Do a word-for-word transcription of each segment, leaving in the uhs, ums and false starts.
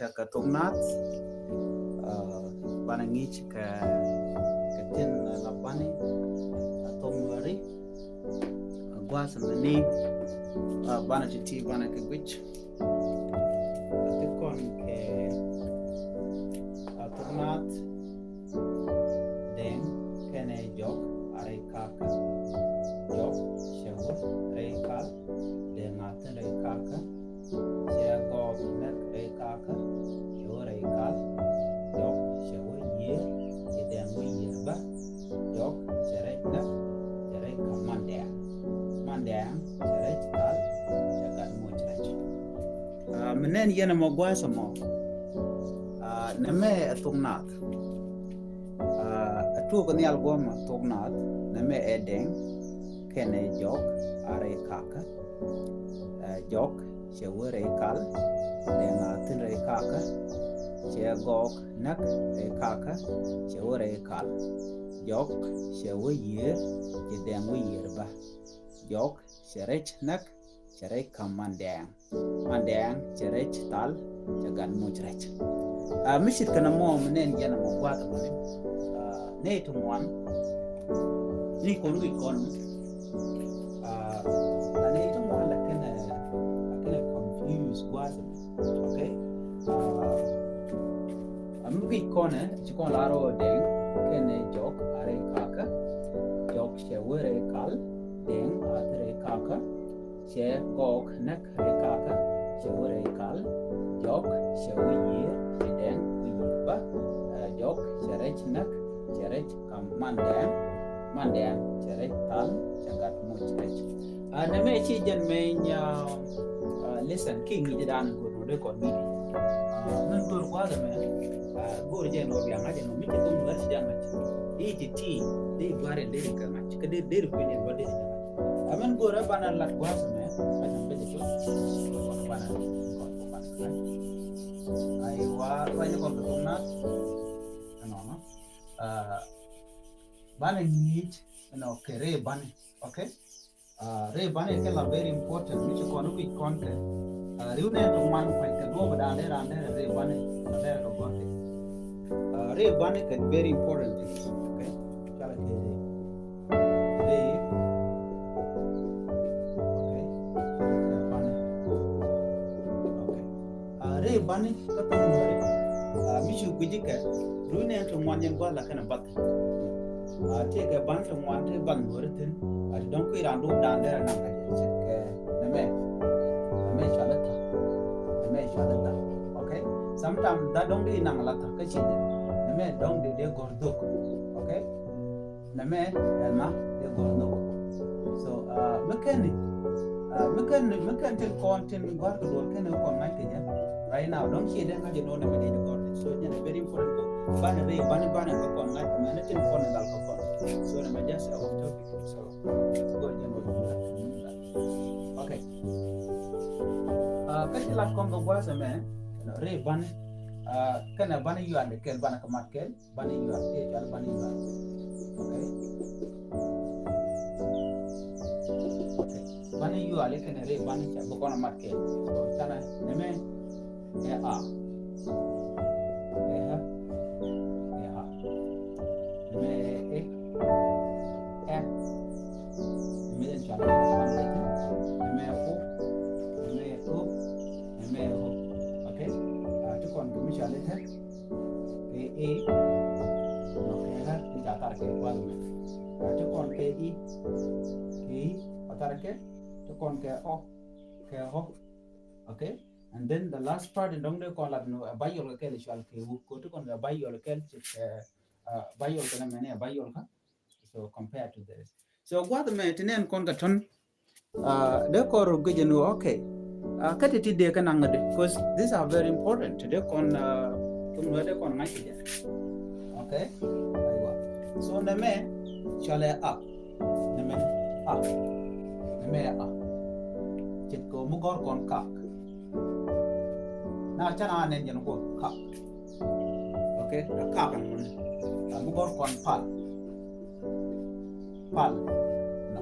Kɛ thok naath, ah, banɛ ŋi̱i̱c kɛ, kɛ tin, ah, la bani, ah, thok Nuäri, ah, gua̱a̱th mɛ ni, ah, banɛ ti̱ti̱ banɛ kɛ guic. Ah, ti kɔn kɛ, ah, thok naath, Dɛŋ kɛnɛ Jɔk a rɛy kakä. Jɔk cɛ wä rɛy kal. Dɛŋ a thi̱n rɛy kakä. Cɛ Gɔɔk näk rɛy kakä. Cɛ wä rɛy kal. Jɔk cɛ wä yiër. Cɛ Dɛŋ wä yiër bä. Jɔk cɛ rɛc näk. Cɛ rɛc kä Mandɛɛŋ. Mandɛɛŋ cɛ rɛc kal. Cɛ gat moc rɛc. Ah, mi nɛn yɛn ɛmɔ gua̱a̱th ɛmɔ. Ah, nɛmɛ ɛ thok naath. Ah, ɛ tuɔɔk nhial guɔ̱mɛ thok naath, nɛmɛ ɛ Dɛŋ kɛnɛ Jɔk a rɛy kakä. Ah, Jɔk cɛ wä rɛy kal, Dɛŋ a thi̱n rɛy kakä. Cɛ Gɔɔk näk rɛy kakä, cɛ wä rɛy kal. Jɔk cɛ wä yiër, cɛ Dɛŋ wä yiër bä. Jɔk cɛ rɛc näk, cɛ rɛc kä Mandɛɛŋ. Mandɛɛŋ cɛ rɛc thal, cɛ gat moc rɛc. Ah, mi ce̱tkɛ nɛmɔ mi nɛn yɛn ɛmɔ gua̱a̱th ɛmɔ ni. Ah, nɛy ti ŋuan. Ni kɔn wi̱c kɔn. Ah, la nɛy ti ŋuan la kɛnɛ, la kɛnɛ confuse gua̱a̱th ɛmɔ. Okay? Ah, a mi wi̱c kɔnɛ, ci kɔn lar ɣöö Dɛŋ kɛnɛ Jɔk a rɛy kakä. Jɔk cɛ wä rɛy kal, Dɛŋ a thi̱n rɛy kakä. Cɛ Gɔɔk näk rɛy kakä, cɛ wä rɛy kal. Jɔk cɛ wä yiër, cɛ Dɛŋ wä yiër bä. Ah, Jɔk cɛ rɛc näk, cɛ rɛc kä Mandɛɛŋ. Mandɛɛŋ cɛ rɛc thal, cɛ gat moc rɛc. Ah, nɛmɛ ci jɛn mɛny, ah, ah, listen, ki ŋi̱i̱cdan go̱r nɔ dee kɔn ŋi̱i̱c. Ah, min go̱r gua̱a̱th ɛmɛ, ah, go̱r jɛn wä bia ŋa̱c ɛnɔ, mi ci thum wär ci jɛ ŋa̱c. Di ti ti, di gua̱a̱r in deri kɛ ŋa̱c, kä deri, deri kui̱n in bä deri jɛ ŋa̱c. Ah, min go̱r ɛ banɛ lat gua̱a̱th ɛmɛ, banɛ bɛ jɛ cop, banɛ kɔn kɔ banɛ ŋa̱c. Ai wa, wa nyɛ kɔn kɛ thum na, ɛnɔnɔ. Ah, banɛ ŋi̱i̱c, ɛnɔ kɛ rɛy banɛ, okay? Ah, rɛy banɛ kɛ la very important, mi ci kɔn wi̱c kɔn kɛ. Ah, riw nɛn ti ŋuan kuec kɛ duɔ̱ɔ̱p dan dee ran dee rɛy banɛ, la dee rɛ kɛ gɔ̱r kɛ. Ah, rɛy banɛ kɛ very important things, okay? Cala kɛ rɛy. Rɛy. Okay. Cala kɛ banɛ. Okay. Ah, rɛy banɛ kä thok Nuäri. Ah, mi ci guic kɛ. Riw nɛn ti ŋuan yɛn gua̱a̱th la kɛnɛ bath. Ah, tëëkɛ banɛ ti ŋuan ti bath Nuäri thi̱n. Ah, ti dɔ̱ŋ kui̱ raan duɔ̱ɔ̱p dan derɛ naŋ kɛ jɛ ce̱tkɛ nɛmɛ. Nɛmɛ cɔalɛ tha̱. Nɛmɛ cɔalɛ tha̱. Okay? Sometimes that dɔ̱ŋ di naŋ la tha̱ kä ci jɛ. Nɛmɛ dɔ̱ŋ di dee gɔ̱r dhok. Okay? Nɛmɛ ɛ na dee gɔ̱r nhok. So, ah, mi kɛn ni, ah, mi kɛn ni, mi kɛn tin kɔn tin gua̱r kɛ duɔl kɛn ni kɔn ŋa̱c kɛ jɛ. Right now, dɔ̱ŋ ci dee ŋa̱c jɛ nɔ nɛmɛ dee gɔ̱r. So, jɛn ɛ very important kɔ. Banɛ rɛy, banɛ, banɛ kɛ kɔn ŋa̱c, mɛ ni tin kɔn ni dal kɛ kɔn. So, nɛmɛ just a off topic. So, gɔ̱r jɛ nɔ. Okay. Ah, kä ci lat kɔn kɛ gua̱a̱th ɛmɛ, rɛy banɛ, ah, kɛnɛ banɛ yual kɛl, banɛ kɛ mat kɛl. Banɛ yual, tëë cɔal banɛ yual. Okay. Okay. Banɛ yual kɛnɛ rɛy banɛ ca bi kɔn a mat kɛ. So, canɛ nɛmɛ ɛ a. Ɛ a. Ɛ a. Nɛmɛ ɛ ɛ. Ɛ. Nɛmɛ den cɔal ɛ banɛ ɛ. Nɛmɛ ɛ o. Nɛmɛ ɛ o. Nɛmɛ ɛ o. Okay. Ah, ti kɔn kɛ mi cɔal ɛ. Kɛ i, nɔ kɛ ɣä, ti ca thar kɛ gua̱th mɛ. Ɛ, ti kɔn kɛ i, kɛ i, a thar kɛ, ti kɔn kɛ ɔ, kɛ ɔ. Okay? And then the last part in dɔŋ dee kɔn lat nɔ, ɛ, vowel kɛ kɛl cɔal kɛ u. Kɛ ti kɔn kɛ vowel kɛl, ti kɛ, ɛ, vowel kɛ nɛ mɛni, ɛ, vowel kä. So compare to this. So gua̱th mɛ ti nɛn kɔn kɛ tɔn. Ah, dee kɔn rɔ guic ɛn ɣöö, okay. Ah, kä ti ti dee kä naŋ ŋädi, 'cause these are very important. Ti dee kɔn, ah, tum nuɛ dee kɔn ŋa̱c kɛ jɛ. Okay. Aywa. So nɛmɛ cɔalɛ a. Nɛmɛ a. Nɛmɛ a. Ce̱tkɛ mi gɔ̱r kɔn kak. Na canɛ a nɛn jɛn guɔ kak. Okay, a kap ɛn muni. A mi gɔ̱r kɔn pal. Pal. Nɔ.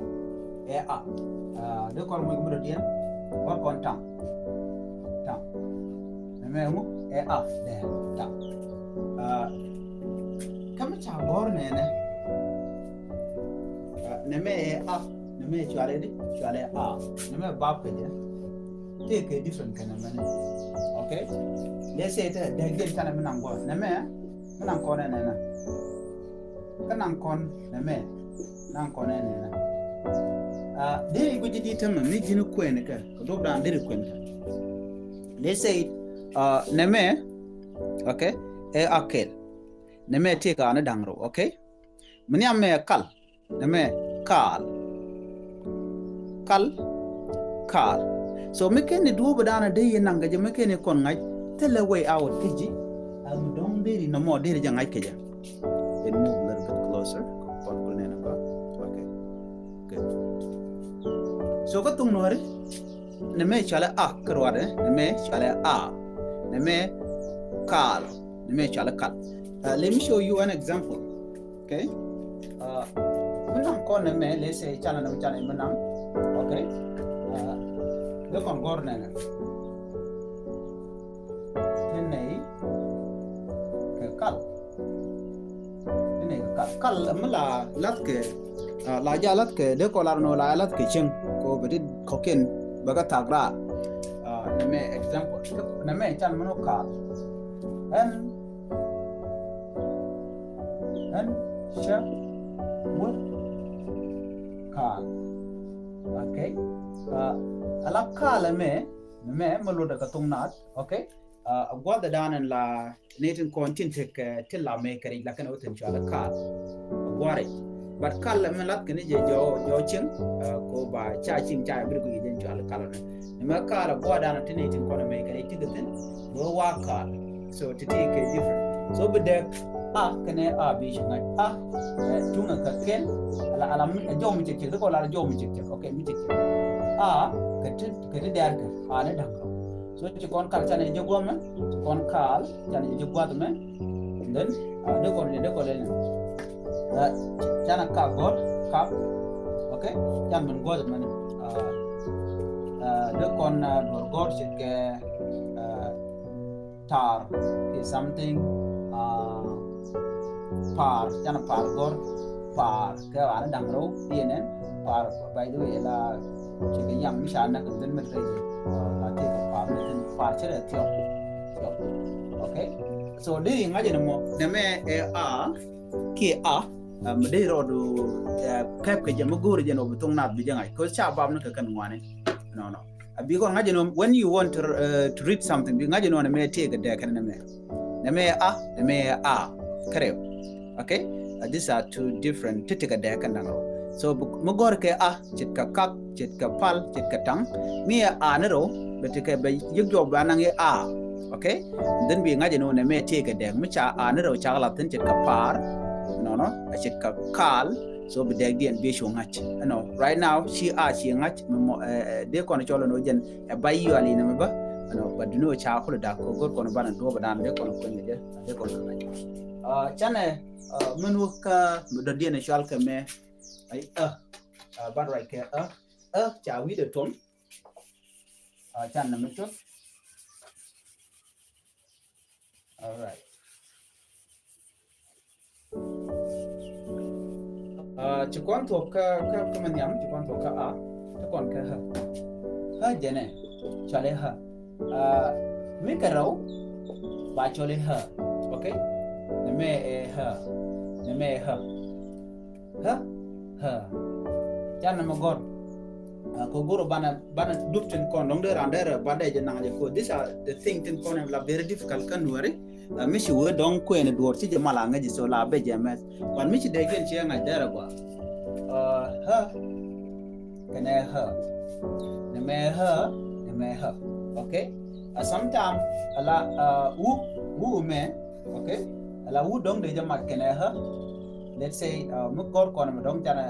Ɛ a. Ah, dee kɔn mɔc mi dɔ̱diɛn. Gɔ̱r kɔn taŋ. Taŋ. Nɛ Nɛmɛ ŋu ɛ a dɛ ta. Kä mi ca gɔr nɛnɛ. Nɛmɛ ɛ a, nɛmɛ cualɛ di, cualɛ a. Nɛmɛ bap kɛ jɛ. Tëë kɛ different kɛ nɛmɛ ni. Okay? Let's say tɛ dɛk jɛn canɛ mi naŋ gɔr. Nɛmɛ mi naŋ kɔnɛ nɛnɛ. Kä naŋ kɔn nɛmɛ, naŋ kɔn ɛ nɛnɛ. Dee i̱ guic ji̱ tämɛ mi ji̱n kuɛn kɛ kɛ duɔ̱p dan deri kuɛn kɛ. Let's say nɛmɛ, okay, ɛ a kɛl. Nɛmɛ tëë kɛ a ni da̱ŋ rɛw, okay. Mi nhiam mɛ kal. Nɛmɛ kal. Kal. Kal. So mi keni duɔ̱ɔ̱p dan dee yɛ naŋ kɛ jɛ mi keni kɔn ŋa̱c thilɛ way out kä ji̱. Am dɔ̱ŋ deri nɔmɔ deri jɛ ŋa̱c kɛ jɛ. It move a little bit closer. Kɔn kul nɛn a gɔr. Okay. Good. So kä thuŋ nuɔri. Nɛmɛ cualɛ a kä ruadɛ. Nɛmɛ cualɛ a. Nɛmɛ kal. Nɛmɛ cualɛ kal. Let me show you an example. Okay. Mi naŋ kɔn nɛmɛ, let's say canɛ nɛmɛ canɛ mi naŋ. Okay. Dee kɔn gɔr nɛnɛ. Ti nɛy kɛ kal. Ti nɛy kɛ kal. Kal mi la lath kɛ, la ja lath kɛ dee kɔ lar nɔ la lath kɛ cieŋ kɔ bɛ ti kɔkiɛn bɛ kɛ thak raar. Nɛmɛ example nɛmɛ can mi nɔ kal. Ɛn ɛn cä wä kal. Okay. Ala kal ɛmɛ mɛ mɛ luɔtdɛ kɛ thok naath. Okay. A gua̱th ɛ da̱a̱n ɛn la ni tin kɔn tin tek ti la mɛ kɛ ric la kɛn ɛ wä thin cualɛ kal. A gua̱rɛ. But kal ɛmɛ lath kɛn jɛ jɔw jɔw cieŋ. Ko ba ca cieŋ ca ɛ bir guic jɛ cualɛ kal ɛnɛ. Ni mɛ kal a gua̱th da̱a̱n ti ni tin kɔn ɛ mɛ kɛ ric ti kɛ thin bä wa kal. So ti ti kɛ different. So bi dɛk a kɛnɛ a bi ci ŋa̱c a tuŋɛ kɛ kɛn. Ala ala mi jɔw mi cek cek ti kɔ la jɔw mi cek cek. Okay, mi cek cek. A kɛ ti kɛ ti dɛr kɛ a ni da̱ŋ kɛ. So ci kɔn kal canɛ jɛ guamɛ, ci kɔn kal canɛ jɛ guath mɛ. And then dee kɔn dee kɔn lɛ nɛ. Canɛ kak gɔr kak. Okay. Can min guath mɛ ni. Dee kɔn duɔr gɔr ci kɛ tar ki something. Par canɛ par gɔr par kɛ ɣa̱n da̱ŋ rɛw. Iɛnɛ par, by the way, la ci kɛ yam mi ca näk in dhil mi rɛy. La ti kɛ par mi tin par ci rɛ thiɔk thiɔk. Okay. So di ŋa̱c in mɔ nɛmɛ ɛ a kiɛ a. Mi di rɔɔdu kɛp kɛ jɛ mi go̱o̱ri jɛ nɔ bi thoŋ naath bi jɛ ŋa̱c kɛ ca bap ni kɛ kɛn ŋuani. Nɔnɔ a bi kɔn ŋa̱c in mɔ when you want to read something bi ŋa̱c in mɔ nɛmɛ tëë kɛ dɛɛ kɛn nɛmɛ. Nɛmɛ a, nɛmɛ a kärɛw. Okay. These are two different ti ti kɛ dɛɛ kɛn da̱ŋ rɛw. So mi gɔ̱r kɛ a ce̱tkɛ kak ce̱tkɛ pal ce̱tkɛ taŋ. Mi ɛ a ni rɛw bɛ ti kɛ bɛ yik jɔɔk ba naŋ i̱ a. Okay. Then bi ŋa̱c inɔ nɛmɛ tëë kɛ dɛɛk mi ca a ni rɛw cak lath thin ce̱tkɛ par. Nɔnɔ a ce̱tkɛ kal. So bi dɛɛk diɛn bi cu ŋa̱c ɛnɔ right now ci a ci ŋa̱c mi mɔ dee kɔn cɔl ɛnɔ jɛn ɛ ba yual inɛ mi bä. Ɛnɔ ba duni ɔ ca kul dak kɔ go̱r kɔn banɛ duɔp dan dee kɔn kuɛn jɛ dee kɔn ŋa̱c. Canɛ min wä kä mi dɔ̱diɛn cual kɛ mɛ. Ai ɛ ban ruac kɛ ɛ ɛ ca wi̱dɛ tuɔm. Can nɛ mi cuth. All right. Ci kɔn thuɔk kä kä kä ma nhiam ci kɔn thuɔk kä a. Ci kɔn kä hä. Hä jɛnɛ. Cualɛ hä. Mi kɛ rɛw ba cualɛ hä. Okay. Nɛ mɛ ɛ hä. Nɛ mɛ ɛ hä. Hä hä. Can nɛ mɛ gɔr. Kɛ gor banɛ banɛ dup tin kɔn dɔŋ dee ran dee rɛ ba dee jɛ naŋ jɛ ko. These are the thing tin kɔn la very difficult kä nuɛri. Mi ci wee dɔŋ kuɛn duɔr ci jɛ mal a ŋäc jɛ so la bɛ jɛ mɛth. But mi ci dee jɛn ci ŋa̱c dee rɛ gɔaa. Hä. Kɛnɛ hä. Nɛ mɛ hä. Nɛ mɛ hä. Okay. A sometime a la wu wu mɛ. Okay. Ala wut dɔ̱ŋ dee jɛ mat kɛnɛ hä. Let's say mi gɔr kɔn mi dɔ̱ŋ canɛ.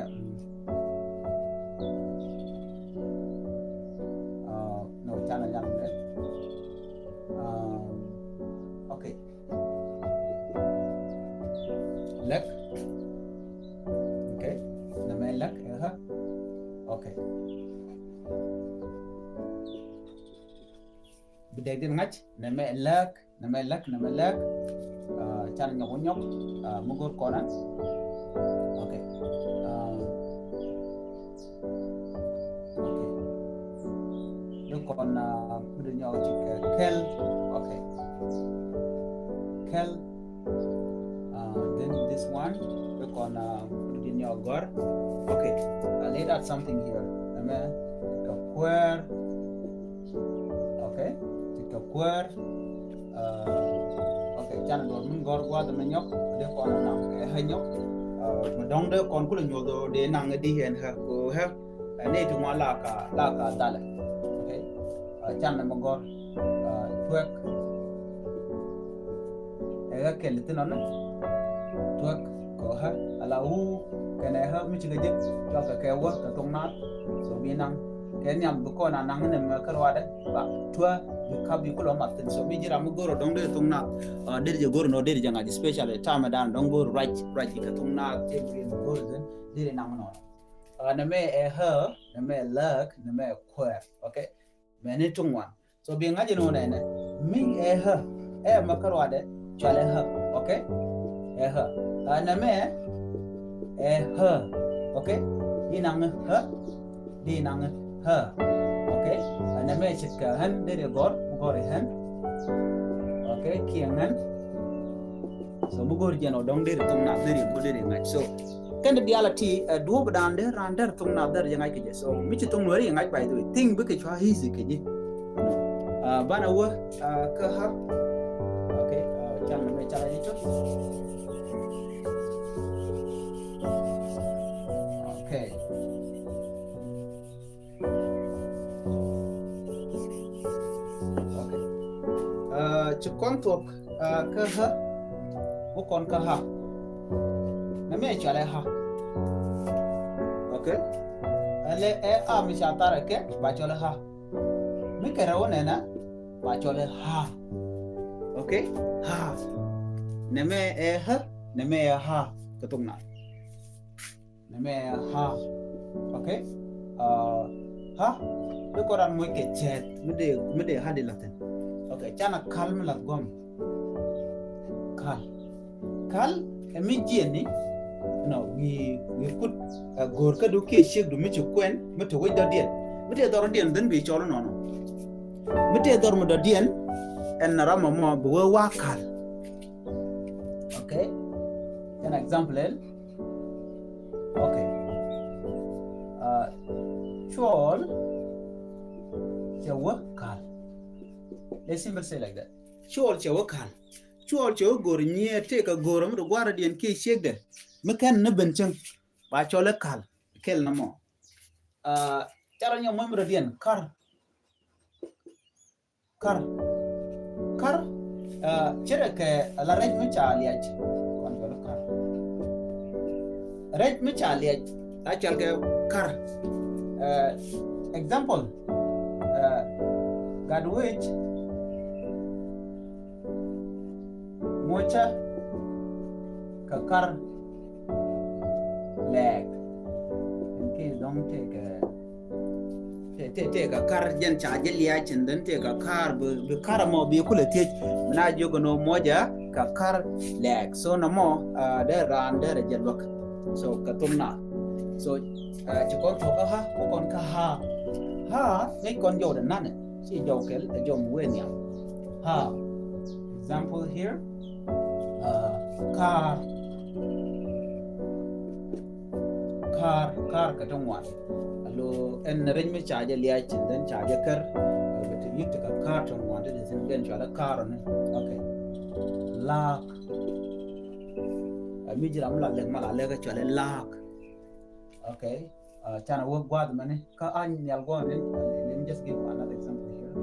No, canɛ nyam dɛ. Okay. Lɛk. Okay. Nɛ mɛ lɛk ɛ hä. Okay. Bi Tëk din ŋa̱c, nɛmɛ lääk, nɛmɛ lääk, nɛmɛ lääk. Ah, canɛ nyɔk wä nyɔk, ah, mi go̱r kɔn ɛn. Okay. Ah, okay. Di kɔn, ah, mi di nyɔk cik, eh, kɛl. Okay. Kɛl. Ah, then this one, di kɔn, ah, mi di nyɔk gɔr. Okay. I laid out something here. Nɛmɛ, kɛ kuäär. Okay. Ti kɛ kuäär. Ah, okay. Canɛ duɔr min gɔr gua̱a̱th mi nyɔk. Dee kɔn naŋ kɛ hä nyɔk. Ah, mi dɔ̱ŋ dee kɔn kulɛ nyuɔth dee naŋ di ɛn hä ko hä. Ɛn ni ti ŋuan la ka, la ka dhalɛ. Okay. Ah, canɛ mi gɔr. Ah, tuɛk. Ɛ ɣä kɛl thin ɔnɔ. Tuäk kɛ ɣä ala wu kɛnɛ ɣä mi cikɛ jek cɔal kɛ kɛ wä kɛ thok naath. So bi naŋ kɛ nhiam bi kɔn a naŋ ni mɛ kä ruadɛ ba tuä bi kap bi kulɔ mat thin. So mi ji̱ ram mi go̱r ɔ dɔ̱ŋ deri thok naath. Ah, deri jɛ go̱r nɔ deri jɛ ŋa̱c, especially time dan dɔ̱ŋ go̱r ruac ruac kɛ thok naath tëë bi go̱r thin deri naŋ nɔ. Ah, nɛmɛ ɛ ɣä, nɛmɛ ɛ lääk, nɛmɛ ɛ kuäär. Okay. Mɛni ti ŋuan. So bi ŋa̱c in wun ɛnɛ. Mi ɛ ɣä. Ɛ mɛ kä ruadɛ. Cualɛ ɣä. Okay? Ɛ ɣä. Ɛ nɛmɛ ɛ ɣä. Okay? Di naŋ ɣä. Di naŋ ɣä. Okay? Ɛ nɛmɛ ce̱tkɛ ɣän deri gɔr. Gɔr i̱ ɣän. Okay? Kiɛ ɣän. So mi go̱r jɛn ɔ dɔ̱ŋ deri thok naath deri go̱r deri ŋa̱c. So kɛn diaal a ti, eh, duɔ̱ɔ̱p dan dee raan dee thok naath dee jɛ ŋa̱c kɛ jɛ. So mi ci thok nuɛri jɛ ŋa̱c, by the way, thing bikɛ cua easy kɛ ji̱. Ah, banɛ wä, ah, kä ɣä. Okay, ah, can mɛ ca jɛ cɔ. Okay. Okay. Ah, ci kɔn thuɔ̱k, ah, kä ɣä. Wä kɔn kä ɣä. Nɛmɛ cualɛ ɣä. Okay. Ɛlɛ ɛ a mi ca tharɛ kɛ ba cualɛ ɣä. Mi kɛ rɛw nɛnɛ ba cualɛ ɣä. Okay. Ɣä. Nɛmɛ ɛ ɣä. Nɛmɛ ɛ ɣä. Kɛ thok naath. Nɛmɛ ɣä. Okay. Ah, ɣä. Di kɔn ran moc kɛ cɛɛt mi dee, mi dee ɣä di la̱thin. Okay. Canɛ kal mi la̱th gua̱m. Kal. Kal ɛ mi jiɛni. Nɔ wi̱i̱, wi̱i̱ kut, ɛ go̱o̱r kädu kiɛ ciekdu mi ci kuɛn mi te wec dɔ̱diɛn. Mi te dhɔr dɔ̱diɛn dhän bi cɔl inɔnɔ. Mi te dhɔr mi dɔ̱diɛn ɛn ram mɔ bi wee wa kal. Okay. An example. Okay. Ah, cuɔl cɛ wä kal. They simply say like that. Cuɔl cɛ wä kal. Cuɔl cɛ wä go̱r nyiɛ tëëk a go̱r mi dee gua̱a̱r dɔ̱diɛn kiɛ ciekdɛ. Mi kɛn ni ben cäŋ ba cɔl i̱ kal. Kɛl nɔmɔ. Ah, carɛ nyɔ mɔc mi dɔ̱diɛn kar. Kar. Kar. Ah, ce̱tkɛ ala rɛc mi ca liac. Kɔn cɔl kar. Rɛc mi ca liac a cɔl kɛ kar. Ah, example. Ah, gat wec mucä kɛ kar lɛɛk. In case dɔ̱ŋ tëëkɛ, tëë, tëë, tëëkɛ kar jɛn ca ji̱ liac, and then tëëkɛ kar bi, bi kar mɔ bi kulɛ thiec. Mi na jiök ɛn ɣöö muɔcä kɛ kar lɛɛk. So nɔmɔ, ah, dee raan dee rɛ jɛ luäk. So kɛ thok naath. So, ah, ci kɔn thuɔ̱k kä ɣä, ku kɔn kä ɣä. Ɣä ŋäc kɔn jɔwdɛ nanɛ. Ci jɔw kɛl ɛ jɔw mi wee nhiam. Ɣä. Example here. Ah, ka̱a̱r. Ka̱a̱r, ka̱a̱r kɛ ti ŋuan. Alo ɛn rɛc mi ca jɛ liac, and then ca jɛ kär. Alo bɛ ti yik ti kɛ ka̱a̱r ti ŋuan ti di thin ben cualɛ ka̱a̱r ni. Okay. La̱a̱k. Ɛ mi ji̱ ram mi la lɛk ma la lɛk ɛ cualɛ la̱a̱k. Okay. Ah, canɛ wä gua̱a̱th mɛni. Kä a nhial gua̱a̱th ni. Let me just give another example here.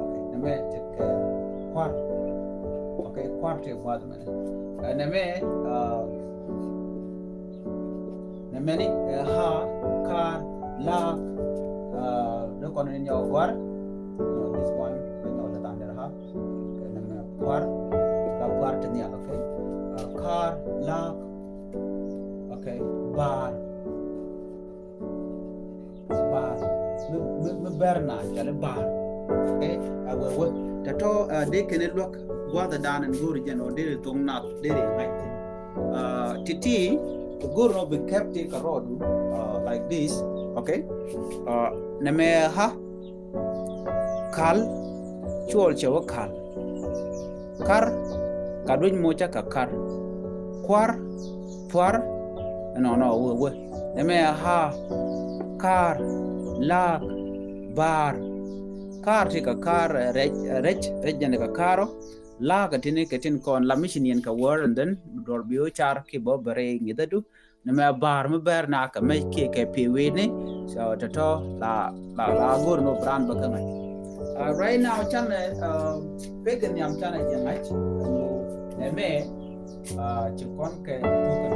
Okay. Nɛmɛ tëëkɛ kua̱r. Okay, kua̱r tëë gua̱a̱th mɛni. Ah, nɛmɛ, ah, nɛmɛni, eh, ɣä, ka̱a̱r, la̱a̱k, ah, dee kɔn ni nyɔk gua̱a̱r. No, this one, dee nyɔk lɛ tha̱a̱ŋ dee ɣä. Okay, nɛmɛ kua̱r, la kua̱r ti nhial, okay. Ah, ka̱a̱r, la̱a̱k, okay, ba̱a̱r. Ba̱a̱r. Mi, mi, mi bɛr na cɔal i̱ ba̱a̱r. Okay, a wee wee. Tɔ̱tɔ̱, a, dee kɛn ɛ luäk gua̱a̱th ɛ dan ɛn go̱o̱r jɛn ɔ dee ri thoŋ nath dee ri ŋa̱c thi̱n. A, ti̱ti̱, go̱o̱r nɔ bi kɛp ti kɛ rɔɔdu, a, like this. Okay. A, nɛmɛ ha, kal, cuɔl cɛ wä kal. Kar, ka duec moc cä kɛ kar. Kuar, puar, ɛnɔnɔ wee wee. Nɛmɛ ha, kar, laak, baar. Kar ti kɛ kar, ɛ, rɛc, ɛ, rɛc, rɛc jɛn kɛ kar ɔ. Laak ɛ tini kɛ tin kɔn la mi ci niɛn kɛ word and then duɔr bi wä car ki bä bɛ rɛy ŋi̱thädu. Nɛmɛ baar mi bɛr na kɛ mec kiɛ kɛ pi̱i̱ wi̱i̱ni. So tɔ̱tɔ̱ la, la, la go̱r ni wä bi raan bä kä ŋa̱c. A, right now canɛ, a, pek in nhiam canɛ jɛ ŋa̱c. Nɛmɛ, a, ci kɔn kɛ tukä.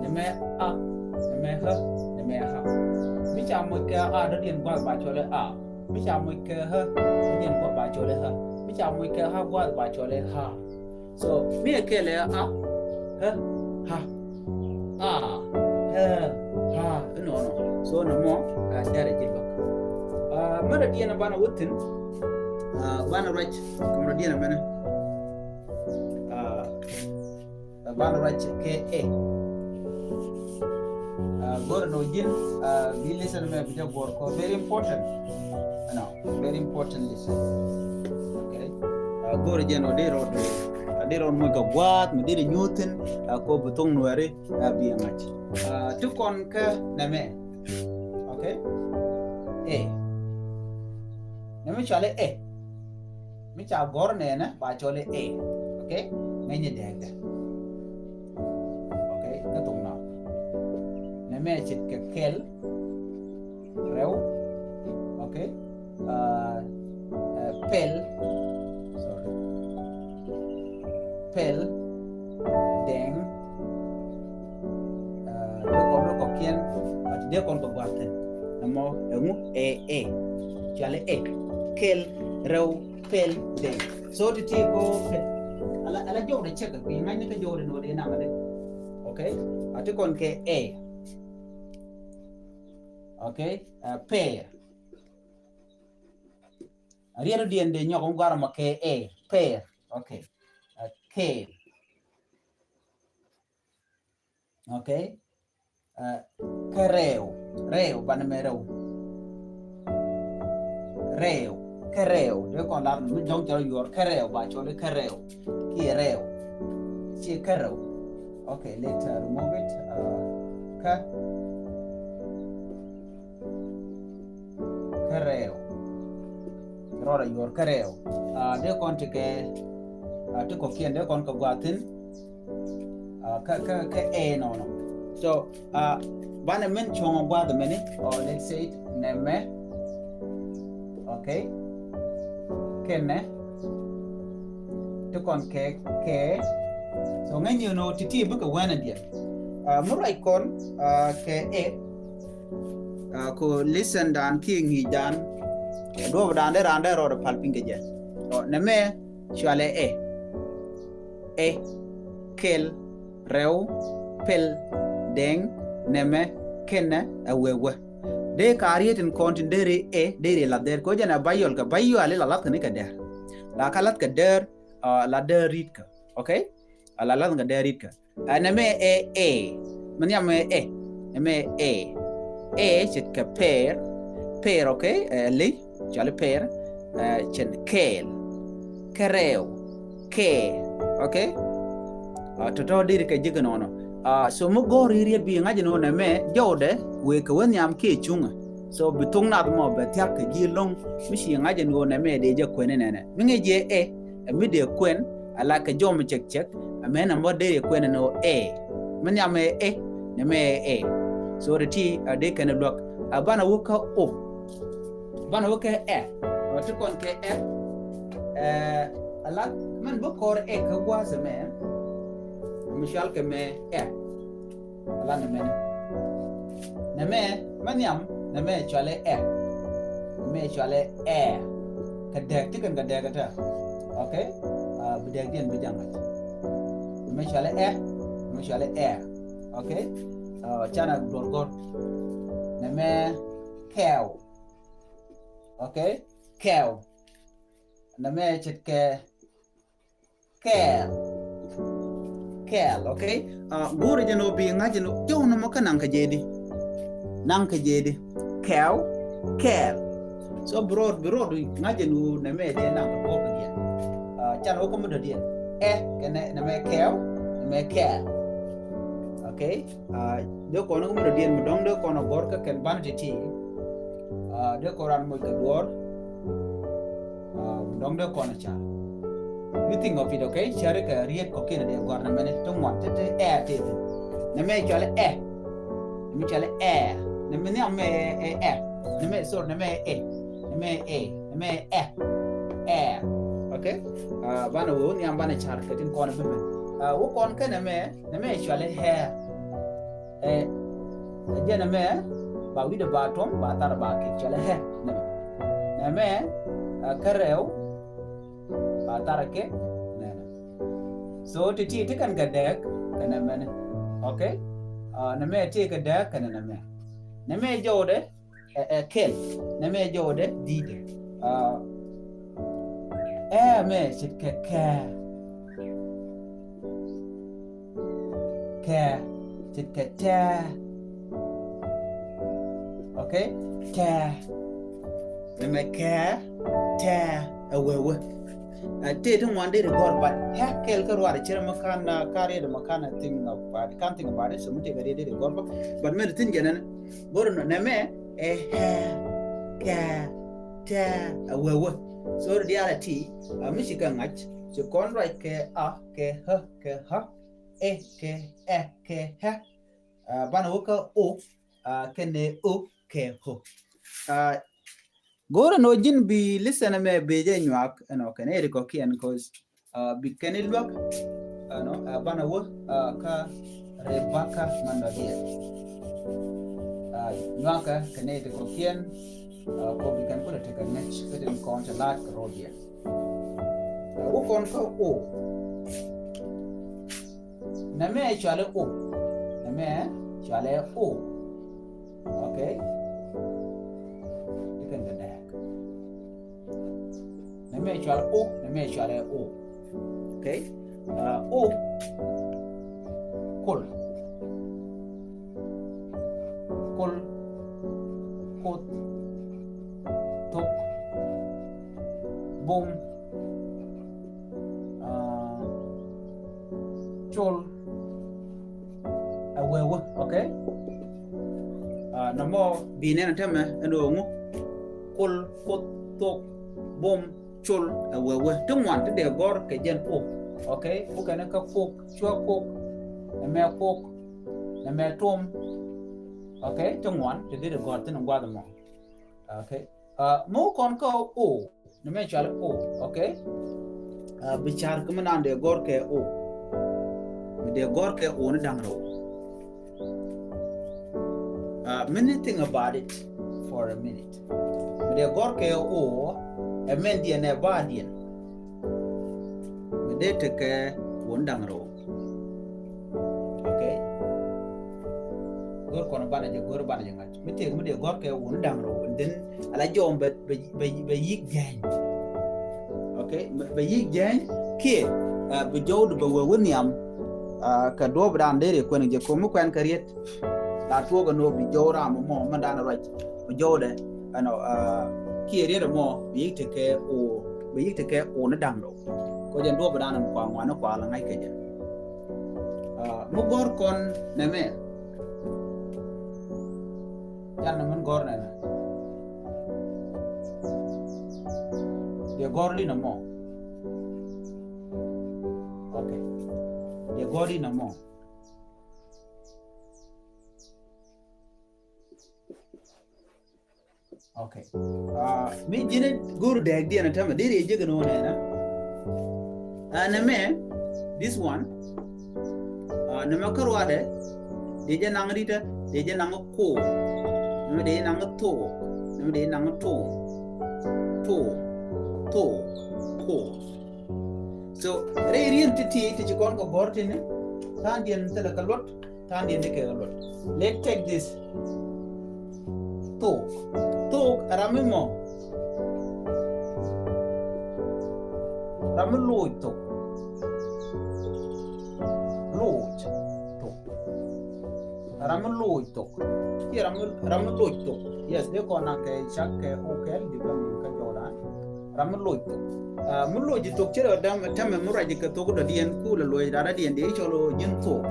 Nɛmɛ a, nɛmɛ hä, nɛmɛ ha. Mi ca moc kɛ a dɔ̱diɛn gua̱th ba cɔl ɛ a. Mi ca moc kɛ hä, dɔ̱diɛn gua̱th ba cɔl ɛ hä. Mi ca moc kɛ ha gua̱th ba cɔl ɛ ha. So mi ɛ kɛl ɛ a, hä, ha. A, hä, ha. Inɔnɔ. So nɔmɔ, a, derɛ ji̱ luäk. A, mɛn dɔ̱diɛn banɛ wä thi̱n. A, banɛ ruac kɛ mɛn dɔ̱diɛn mɛnɛ. A, a, banɛ ruac kɛ ɛ. A, go̱rɛ nɔ ji̱n, a, bi listen mɛ bi jɛ guɔr kɔ very important. Ɛnɔ, very important listen. Okay. A, go̱rɛ jɛ nɔ dee rɔɔd, a, dee rɔɔd moc kɛ gua̱a̱th mi dee rɛ nyuuthin, a, kɔ bi thoŋ nuɛri, a, bi ɛ ŋa̱c. A, ti kɔn kä nɛmɛ. Okay. Ɛ. Nɛmɛ cɔalɛ ɛ. Mi ca gɔ̱r nɛnɛ ba cɔl ɛ ɛ. Okay. Ŋäcni dɛɛkdɛ. Okay. Kä thok nɔ. Nɛmɛ ce̱tkɛ kɛl. Rɛw. Okay. Uh, uh, pɛl. Sorry. Pɛl. Dɛŋ. Uh, dee kɔn rɔ kɔkiɛn. But dee kɔn kɔ gua̱thin. Nɛmɔ ɛŋu ɛ ɛ. Cɔalɛ ɛ. Kɛl. Rɛw. Pɛl. Dɛŋ. So ti ti ko pɛl. Ala, ala jɔwdɛ cɛk. Bi ŋa̱cni kä jɔwdɛ ni wä dee naŋ dɛ. Okay. A ti kɔn kɛ ɛ. Okay. Uh, pɛɛr. A riɛt diɛn dee nyɔk ŋuar mɔ kɛ ɛ. Pɛɛr. Okay. Uh, kɛɛl. Okay. Uh, kä rɛɛw. Rɛɛw, banɛ mɛ rɛw. Rɛɛw. Kä rɛɛw. Dee kɔn lar mi dɔ̱ŋ cɛ rɔ yuɔr kä rɛɛw, ba cɔl i̱ kä rɛɛw. Kiɛ rɛɛw. Ciɛ kä rɛw. Okay, let, uh, remove it. Uh, kä. Kä rɛɛw. Rɔɔdɛ yuɔr kä rɛɛw. Uh, dee kɔn ti kɛ, uh, ti kɔkiɛn dee kɔn kɛ gua̱thin. Uh, kä, kä, kä ɛ nɔnɔ. So, uh, banɛ min cuɔ̱ŋ ɔ gua̱th mɛni, or let's say nɛmɛ. Okay. Kɛnɛ. Ti kɔn kɛ, kɛ. So ŋäcni nɔ ti ti bikɛ wɛnɛ diɛn. Uh, mi ruac kɔn, uh, kɛ ɛ. Uh, ko listen dan kiɛ ŋi̱i̱c dan. Duɔp dan dee ran dee rɔɔdɛ pal piny kɛ jɛ. Ɔ, nɛmɛ cɔalɛ ɛ. Ɛ, kɛl, rɛw, pɛl, dɛŋ, nɛmɛ, kɛnɛ, ɛ wee wee. Dee ka riet in kɔn tin deri ɛ, deri la dɛr. Ko jɛn a bayɔl kɛ bayɔl la lath kɛ ni kɛ dɛr. La ka lath kɛ dɛr, uh, la dɛr rit kɛ. Okay? A la lath kɛ dɛr rit kɛ. Ɛ nɛmɛ ɛ ɛ. Mi nhiam ɛ ɛ. Nɛmɛ ɛ. Ɛ ce̱tkɛ pɛɛr. Pɛɛr, okay? Ɛ ley. Cɔali pɛɛr. Ɛ cɛn kɛɛl. Kä rɛɛw. Kɛɛ. Okay? A, tɔ̱tɔ̱ deri kɛ ji̱ kɛ nɔnɔ. A, so mi gɔ̱r i̱ riet bi ŋa̱c nɔ nɛmɛ jɔwdɛ wëë kɛ wä nhiam kiɛ cuŋä. So bi thok nath mɔ bɛ thia̱k kɛ ji̱ lo̱ŋ mi ci ŋa̱c nɔ nɛmɛ dee jɛ kuɛn inɛnɛ. Mi ŋäc jɛ ɛ, ɛ mi dee kuɛn, ala kɛ jɔm cɛk cɛk, amɛn amɔ dee kuɛn ni ɛ. Mi nhiam ɛ ɛ, nɛmɛ ɛ ɛ. So ti ti a dee kɛn luäk. A banɛ wä kä o. Banɛ wä kä ɛ. Ɔ ti kɔn kɛ ɛ. Ɛ, ala mɛn bä kɔr ɛ kä gua̱a̱th ɛmɛ. Mi cual kɛ mɛ ɛ. Ala nɛmɛ ni. Nɛmɛ, mɛ nhiam, nɛmɛ cualɛ ɛ. Nɛmɛ cualɛ ɛ. Kɛ dɛk, ti kɛn kɛ dɛk ɛ tɛ. Okay? A, bi dɛk diɛn bi jaŋ ɛ. Nɛmɛ cualɛ ɛ. Nɛmɛ cualɛ ɛ. Okay? A, canɛ duɔr gɔr. Nɛmɛ kɛɛw. Okay? kɛw. Nɛmɛ ce̱tkɛ kɛɛl. Kɛɛl, okay? Go̱o̱rɛ jɛn ɔ bi ŋa̱c jɛn ɔ jɔw nɔmɔ kä naŋ kɛ jɛ di. Naŋ kɛ jɛ di. Kɛw, kɛɛl. So bi rɔɔd, bi rɔɔd ŋa̱c jɛn ɔ nɛmɛ dee naŋ kɛ guɔ̱p kɛ diɛn. Can wä kä mi dɔ̱diɛn. Ɛ kɛ nɛmɛ kɛw, nɛmɛ kɛɛl. Okay? Dee kɔn kä mi dɔ̱diɛn mi dɔ̱ŋ dee kɔn a gɔ̱r kä kɛn banɛ ti̱ti̱. Dee kɔn ran moc kɛ duɔ̱ɔ̱r. Dɔ̱ŋ dee kɔn a car. You think of it, okay? Cari kɛ riet kɔkiɛn dee gɔ̱r nɛmɛni ti ŋuan ti ti ɛ ti ti. Nɛmɛ cuali ɛ. Nɛmɛ cuali ɛ. Nɛmɛ ni amɛ ɛ ɛ. Nɛmɛ, sorry, nɛmɛ ɛ. Nɛmɛ ɛ. Nɛmɛ ɛ. Ɛ. Okay? Banɛ wee wä ni am banɛ car kɛ tin kɔn a bimɛ. Wä kɔn kɛ nɛmɛ, nɛmɛ cuali ɛ. Ɛ jɛn nɛmɛ ba wi̱dɛ ba tuɔm ba thar ba kɛ cuali ɛ. Nɛmɛ. Nɛmɛ kä rɛw ba thar kɛ nɛnɛ. So ti ti ti kɛn kɛ dɛɛk kɛnɛ mɛnɛ. Okay? Nɛmɛ ti kɛ dɛɛk kɛnɛ nɛmɛ. Nɛmɛ jɔwdɛ ɛ kɛl. Nɛmɛ jɔwdɛ di̱i̱dɛ. Ɛ mɛ ce̱tkɛ kɛ. Kɛ ce̱tkɛ tɛ. Okay? Tɛ. Nɛmɛ kɛ tɛ ɛ wee wee. Tëë ti ŋuan dee ri gɔ̱r, but ɛ kɛl kä ruaar cɛ mɛ kan, kan riet mɛ kan think about it, kan think about it, so mi tëë kɛ riet dee ri gɔ̱r, but mɛ ri thin jɛ nɛn go̱r nɔ nɛmɛ ɛ ɛ kɛ tɛ ɛ wee wee. So ri diaal ɛ ti a mi ci kɛ ŋa̱c ci kɔn ruac kɛ a kɛ ɛ kɛ ɛ ɛ kɛ ɛ kɛ ɛ. Banɛ wä kä o kɛnɛ o kɛ o. Go̱rɛ nɔ ji̱n bi listen mɛ bi jɛ nyuak ɛnɔ kɛnɛ ri kɔkiɛn, cause bi kɛn i luäk. Ɛnɔ banɛ wä kä Rebecca mandɔ diɛ. Nyuakä kɛnɛ ri kɔkiɛn. Kɔ bi kɛn kulɛ tekɛ ŋäc kä tin kɔn te laat kɛ rɔ diɛ. Wä kɔn kä o. Nɛmɛ cualɛ o. Nɛmɛ cualɛ o. Okay. Ti kɛn kɛ dɛɛk. Nɛmɛ cualɛ o. Nɛmɛ cualɛ o. Okay. O. Kol. Kol. Koth. Thok. Bum. Col. Ɛ wee wee, okay? Nɔmɔ bi nɛn a tämɛ ɛn ɣöö ŋu? Kol, koth, thok, bum, col, ɛ wee wee. Ti ŋuan ti dee gɔ̱r kɛ jɛn kok, okay? Kukɛn kä kok, cua kok, nɛmɛ kok, nɛmɛ tom, okay? Ti ŋuan ti dee gɔ̱r thin gua̱th mɔ, okay? Mɛ wä kɔn kä o. Nɛmɛ cual o, okay? Bi car kä mi nan dee gɔr kɛ o. Mi dee gɔr kɛ o ni da̱ŋ rɛw. Many thing about it for a minute. Mi dee gɔr kɛ o, ɛ mɛn diɛn ɛ ba diɛn. Mi dee tekɛ o ni da̱ŋ rɛw. Okay. Go̱r kɔn banɛ jɛ, go̱r banɛ jɛ ŋa̱c. Mi tëëk mi dee gɔ̱r kɛ wun da̱ŋ rɛw, and then ala jɔɔm bɛ, bɛ, bɛ, bɛ yi̱k jɛny. Okay. Bɛ, bɛ yi̱k jɛny kiɛ bi jɔwdu bɛ wee wä nhiam. Kɛ duɔ̱ɔ̱p dan dee rɛ kuɛn jɛ ko̱m mi kuɛn kɛ riet. La tuɔɔk ɛn ɣöö bi jɔw ram mɔ mɛ dan ruac bi jɔwdɛ ɛnɔ kiɛ riet ɛmɔ bi yi̱k tekɛ o, bi yi̱k tekɛ o ni da̱ŋ rɛw. Kɔ jɛn duɔ̱ɔ̱p dan ɛn kua ŋuani kua la ŋa̱c kɛ jɛ. Mi gɔ̱r kɔn nɛmɛ. Can ni min gɔ̱r nɛnɛ. Dee gɔ̱r li nɛmɔ. Okay. Dee gɔ̱r li nɛmɔ. Okay. Mi ji̱n go̱r dɛɛk diɛn a tämɛ deri a jek ni wä nɛnɛ. Nɛmɛ, this one. Nɛmɛ kä ruadɛ dee jɛ naŋ ritɛ, dee jɛ naŋ ko̱o̱k. Nɛmɛ dee jɛ naŋ thook. Nɛmɛ dee jɛ naŋ to̱o̱k. To̱o̱k. To̱o̱k. Ko̱o̱k. So rɛy riet ti̱ti̱ ti ci kɔn kɛ gɔ̱r tini. Tha̱a̱ŋdiɛn thilɛ kɛ luɔt. Tha̱a̱ŋdiɛn ti kɛ kɛ luɔt. Let's take this. Thook. Thook ɛ ram mi mɔ. Ram mi loc thok. Loc thok. Ram mi loc thok. Kiɛ ram mi, ram mi loc thok. Yes, dee kɔn naŋ kɛ cak kɛ o kɛl di bä mi kä jɔɔdan. Ram mi loc thok. Ah, mi loc thok ci rɔ dam tɛmɛ mi ruac kɛ thok dɔ̱diɛn ku lɛ loc ram dɔ̱diɛn dee cɔl o ji̱n thok.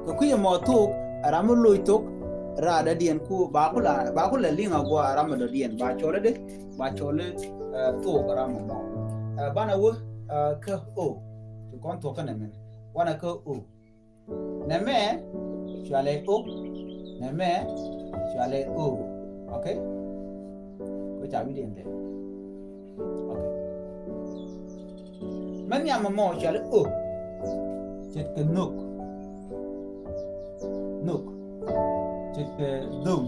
Kɛ kui̱ ɛmɔ thok, ram mi loc thok, ram dɔ̱diɛn ku ba ku la, ba ku la liŋ a gua ram mi dɔ̱diɛn ba cɔl dee. Ba cɔl, eh, thok ram mɔ. Eh, banɛ wä, eh, kä o. Ti kɔn thok kä nɛmɛ. Wanɛ kä o. Nɛmɛ cualɛ o. Nɛmɛ cualɛ o. Okay? Ko ca wi̱diɛn dɛ. Okay. Mɛ nhiam mɔ cualɛ o. Ce̱tkɛ nhök. Nhök. Ce̱tkɛ dhöm.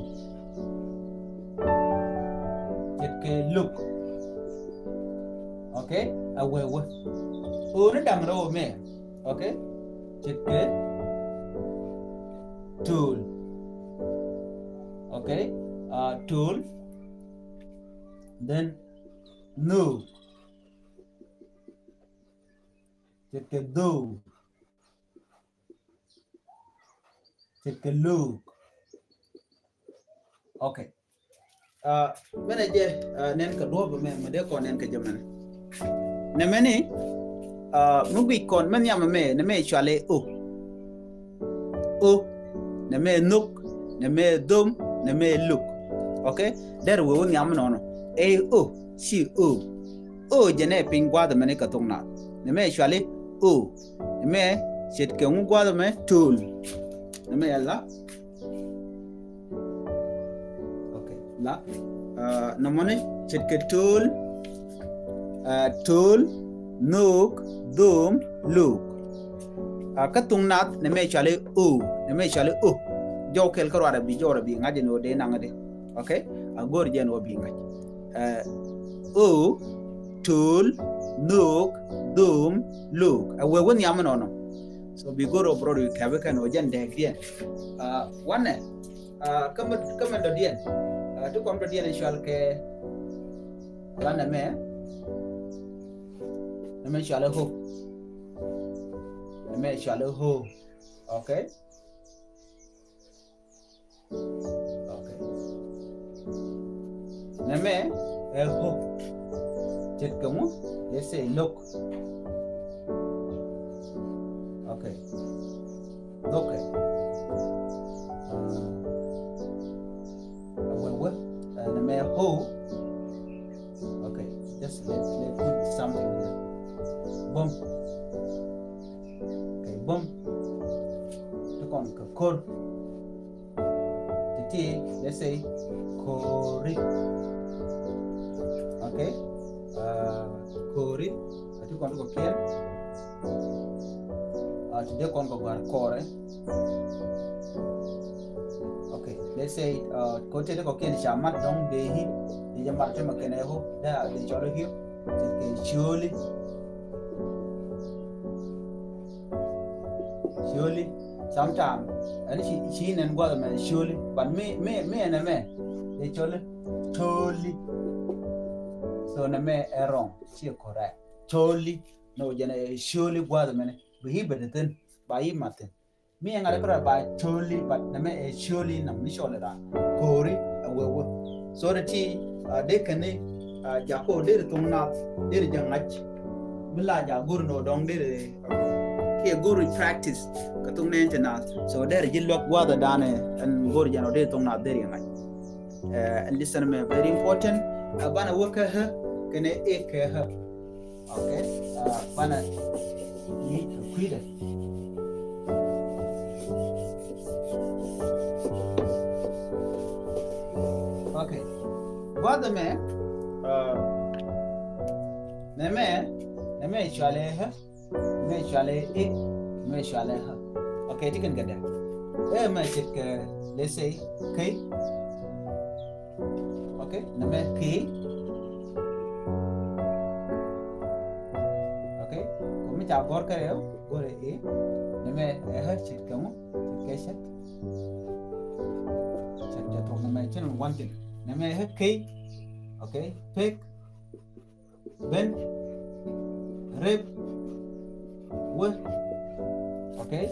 Ce̱tkɛ lök. Okay? A wee wee. O ni dam rɛ wä mɛ. Okay? Ce̱tkɛ töl. Okay? Ah, töl. Then nhök. Ce̱tkɛ dhöm. Ce̱tkɛ lök. Okay. Ah, mɛnɛ jɛ, ah, nɛn kɛ duɔ̱ɔ̱p mɛ, mɛ dee kɔn nɛn kɛ jɛ mɛnɛ. Nɛmɛ ni, ah, mi guic kɔn mɛ nhiam mɛ, nɛmɛ cualɛ o. O. Nɛmɛ nhök, nɛmɛ dhöm, nɛmɛ lök. Okay? Dɛr wee wä nhiam mɛ nɔnɔ. Ɛ o, ci o. O jɛ nɛ piny gua̱a̱th mɛ ni kɛ thok naath. Nɛmɛ cualɛ o. Nɛmɛ ce̱tkɛ ŋu gua̱a̱th mɛ töl. Nɛmɛ yɛ la. Okay, la. Ah, nɔmɔni ce̱tkɛ töl. Ah, töl, nhök, dhöm, lök. Ah, kä thok naath nɛmɛ cualɛ o. Nɛmɛ cualɛ o. Jɔw kɛl kä ruarɛ bi jɔw rɛ bi ŋa̱c jɛ ni o dee naŋ di. Okay? A go̱r jɛ ni o bi ŋa̱c. Eh, o, töl, nhök, dhöm, lök. A wee wä nhiam nɔnɔ. So bi go̱r ɔ brɔd wi̱i̱ kɛpi kɛn ɔ jɛn dɛɛk diɛn. Ah, wanɛ, ah, kä mɛ, kä mɛ dɔ̱diɛn. Ah, ti kɔm dɔ̱diɛn cual kɛ, wanɛ mɛ, nɛ mɛ cual ɛ ho̱. Nɛ mɛ cual ɛ ho̱. Okay? Okay. Nɛmɛ ɛ ho̱. Ce̱tkɛ ŋu? Let's say look. Okay. Okay. Uh, wɛ wɛ. Uh, nɛmɛ ɛ ho̱. Okay. Just let, let put something here. Bum. Okay, bum. Ti kɔn kɛ ko̱r. Ti ti, let's say, ko̱ri. Okay? Uh, ko̱ri. Ti kɔn ti kɔ kiɛn. Uh, ti dee kɔn kɔ gɔ̱a̱r kɔrɛ. Okay, let's say, uh, ko ti dee kɔ kiɛn ca mat dɔ̱ŋ dee hi. Dee jɛ mat ti ma kɛn ɛ ho̱. Dee, dee cɔl ɛ hi̱. Ce̱tkɛ ciöli. Ciöli. Sometimes ɛn ci, ci nɛn gua̱th mɛ ciöli. But mi, mi, mi ɛn ɛmɛ. Dee cɔli. Töli. So nɛmɛ ɛ wrong. Ci correct. Töli. No, jɛn ɛ ciöli gua̱th mɛnɛ. Bi hi bɛ de thin. Ba yi ma thin. Mi ɛ ŋa̱t ɛ kärɛ ba ciöli, but nɛmɛ ɛ ciöli nam ni cɔl ɛ ran. Ko̱ri ɛ wee wee. So dee ti, uh, dee kɛn ni, uh, jakɔ dee ri thuŋ naath, dee ri jɛ ŋa̱c. Mi la ja go̱r ni ɔ dɔ̱ŋ dee ri, uh, kiɛ go̱r ri practice kɛ thuŋ nɛn ti naath. So dee ri ji̱ luäk gua̱a̱th ɛ da̱a̱n ɛ ɛn go̱r jɛn ɔ dee ri thuŋ naath dee ri jɛ ŋa̱c. Uh, ɛn listen mɛ very important. Uh, banɛ wä kä hä kɛnɛ ɛ kɛ hä. Okay. Uh, banɛ ni kui̱dɛ. Okay. Gua̱th ɛmɛ, uh, nɛmɛ, nɛmɛ cualɛ hä, nɛmɛ cualɛ ɛ, nɛmɛ cualɛ hä. Okay, ti kɛn kɛ dɛ. Ɛ mɛ ce̱tkɛ, let's say, key. Okay, nɛmɛ key. Okay, ko mi ca gɔr kɛ rɛw, gɔr ɛ. Nɛmɛ ɛ hä ce̱tkɛ ŋu, ce̱tkɛ cɛt. Cɛt cɛ tuɔk nɛmɛ cɛ nɛmɛ one thing. Nɛmɛ ɛ hä key. Okay, pek. Ben. rep, wä. Okay.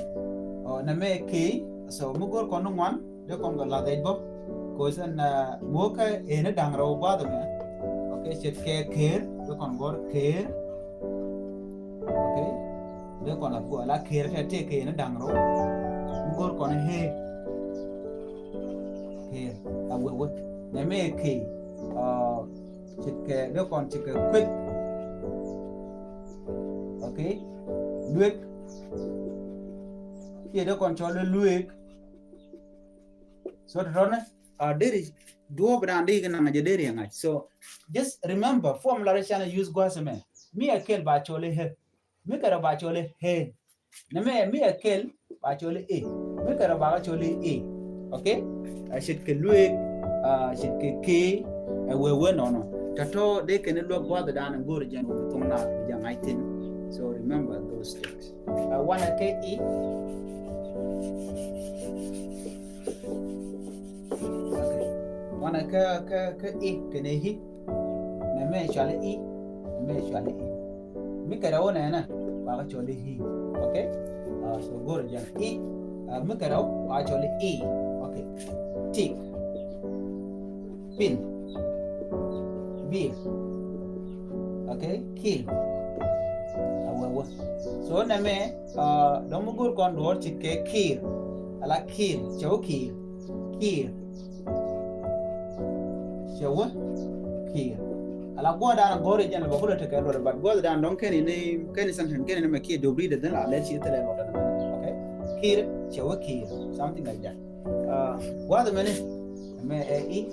Ɔ, nɛmɛ key. So mi go̱o̱r kɔn ni ŋuan dee kɔn kɛ lath ɛc bä. Cause ɛn, uh, mi wä kä ëë ni da̱ŋ rɛw gua̱a̱th ɛmɛ. Okay, ce̱tkɛ keer, dee kɔn gɔ̱r keer. Okay. Dee kɔn la kuɔ la keer tɛ tëë key ni da̱ŋ rɛw. Mi go̱o̱r kɔn ni hee. Keer. A wee wee. Nɛmɛ key. Ɔ, ce̱tkɛ, dee kɔn ce̱tkɛ kueth. Okay. Luek. Kiɛ dee kɔn cɔl i̱ luek. So tɔ̱tɔ̱nɛ, a, deri duɔ̱ɔ̱p dan di kɛ naŋ jɛ deri ɛ ŋa̱c. So just remember, formula rɛ canɛ use gua̱a̱th ɛmɛ. Mi ɛ kɛl ba cɔl i̱ hɛ. Mi kɛ rɛw ba cɔl i̱ hɛ. Nɛmɛ mi ɛ kɛl ba cɔl i̱ ɛ. Mi kɛ rɛw ba cɔl i̱ ɛ. Okay? A ce̱tkɛ luek, a ce̱tkɛ key, ɛ wee wee nɔnɔ. Tɔ̱tɔ̱ dee kɛn i̱ luäk gua̱a̱th dan go̱o̱r jɛn wä bi thoŋ naath bi jɛ ŋa̱c thi̱n. So remember those things. A wanɛ kɛ i̱. Okay. Wanɛ kɛ, kɛ, kɛ i̱ kɛnɛ i̱. Nɛmɛ cuali i̱. Nɛmɛ cuali i̱. Mi kɛ rɛw nɛnɛ ba kɛ cuali i̱. Okay. A, so go̱o̱r jɛn i̱. A, mi kɛ rɛw ba kɛ cuali i̱. Okay. Tik. Pin. Bil. Okay, kill. A wee wee. So nɛmɛ, a, dɔ̱ŋ mi go̱o̱r kɔn duɔ̱ɔ̱r ce̱tkɛ kill. Ala kill, cɛ wä kill. Kill. Cɛ wä kill. Ala guɔ̱ɔ̱r dan go̱o̱r jɛn bä kulɛ tekɛ luɔt, but guɔ̱ɔ̱r dan dɔ̱ŋ kɛn ni, kɛn ni sentence kɛn ni mɛ kiɛ dobri de dhin la lɛ ci thilɛ luɔt. Okay? Kill, cɛ wä kill. Something like that. A, gua̱a̱th mɛni, mɛ ɛ i̱,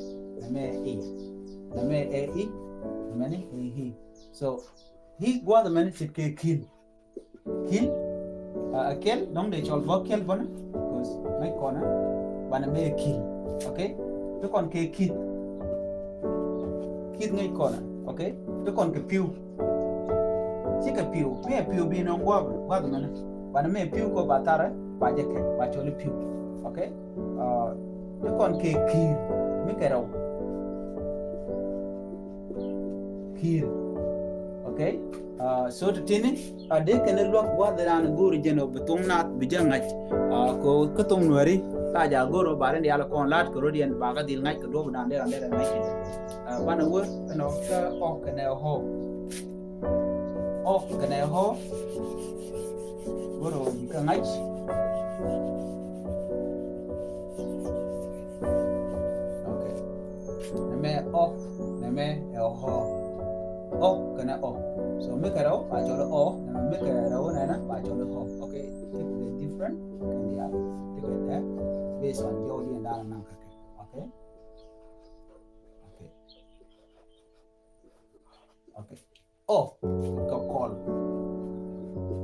mɛ ɛ i̱. Nɛmɛ ɛ i̱, nɛmɛ ni ɛ i̱. So i̱ gua̱a̱th ɛmɛn ce̱tkɛ kill. Kill, a, kɛl, dɔ̱ŋ dee cɔl bä kɛl bä ni. Cause ŋäc kɔnɛ, banɛ mɛ ɛ kill. Okay? Ti kɔn kɛ kill. Kill ŋäc kɔnɛ. Okay? Ti kɔn kɛ piw. Cikɛ piw. Mi ɛ piw bi nɔŋ gua̱a̱th, gua̱a̱th ɛmɛn. Banɛ mɛ ɛ piw kɔ ba tharɛ, ba jɛ kɛ, ba cɔl i̱ piw. Okay? A, ti kɔn kɛ kill. Mi kɛ rɛw. Kill. Okay? A, so ti tini, a, dee kɛn i̱ luäk gua̱a̱th dan go̱o̱r jɛn ɔ bi thoŋ naath bi jɛ ŋa̱c. A, ko kä thoŋ nuɛri, ka ja go̱o̱r ɔ ba rin diaal kɔn la̱t kɛ rot yɛn ba kä dhil ŋa̱c kɛ duɔ̱ɔ̱p dan derɛ derɛ ŋa̱c kɛ jɛ. A, banɛ wä, ɛnɔ, kä ɔ kɛnɛ ɔ. Ɔ kɛnɛ ɔ. Go̱o̱r ɔ bi kä ŋa̱c. Okay. Nɛmɛ ɔ, nɛmɛ ɛ ɔ. Ɔ kɛnɛ ɔ. So mi kɛ rɛw ba cɔl ɔ, nɛmɛ mi kɛ rɛw nɛnɛ ba cɔl ɔ. Okay. Take the different kɛn diaal. Take it there. Based on your diɛn daal naŋ kɛ kɛ. Okay. Okay. Okay. Ɔ kɛ kɔl.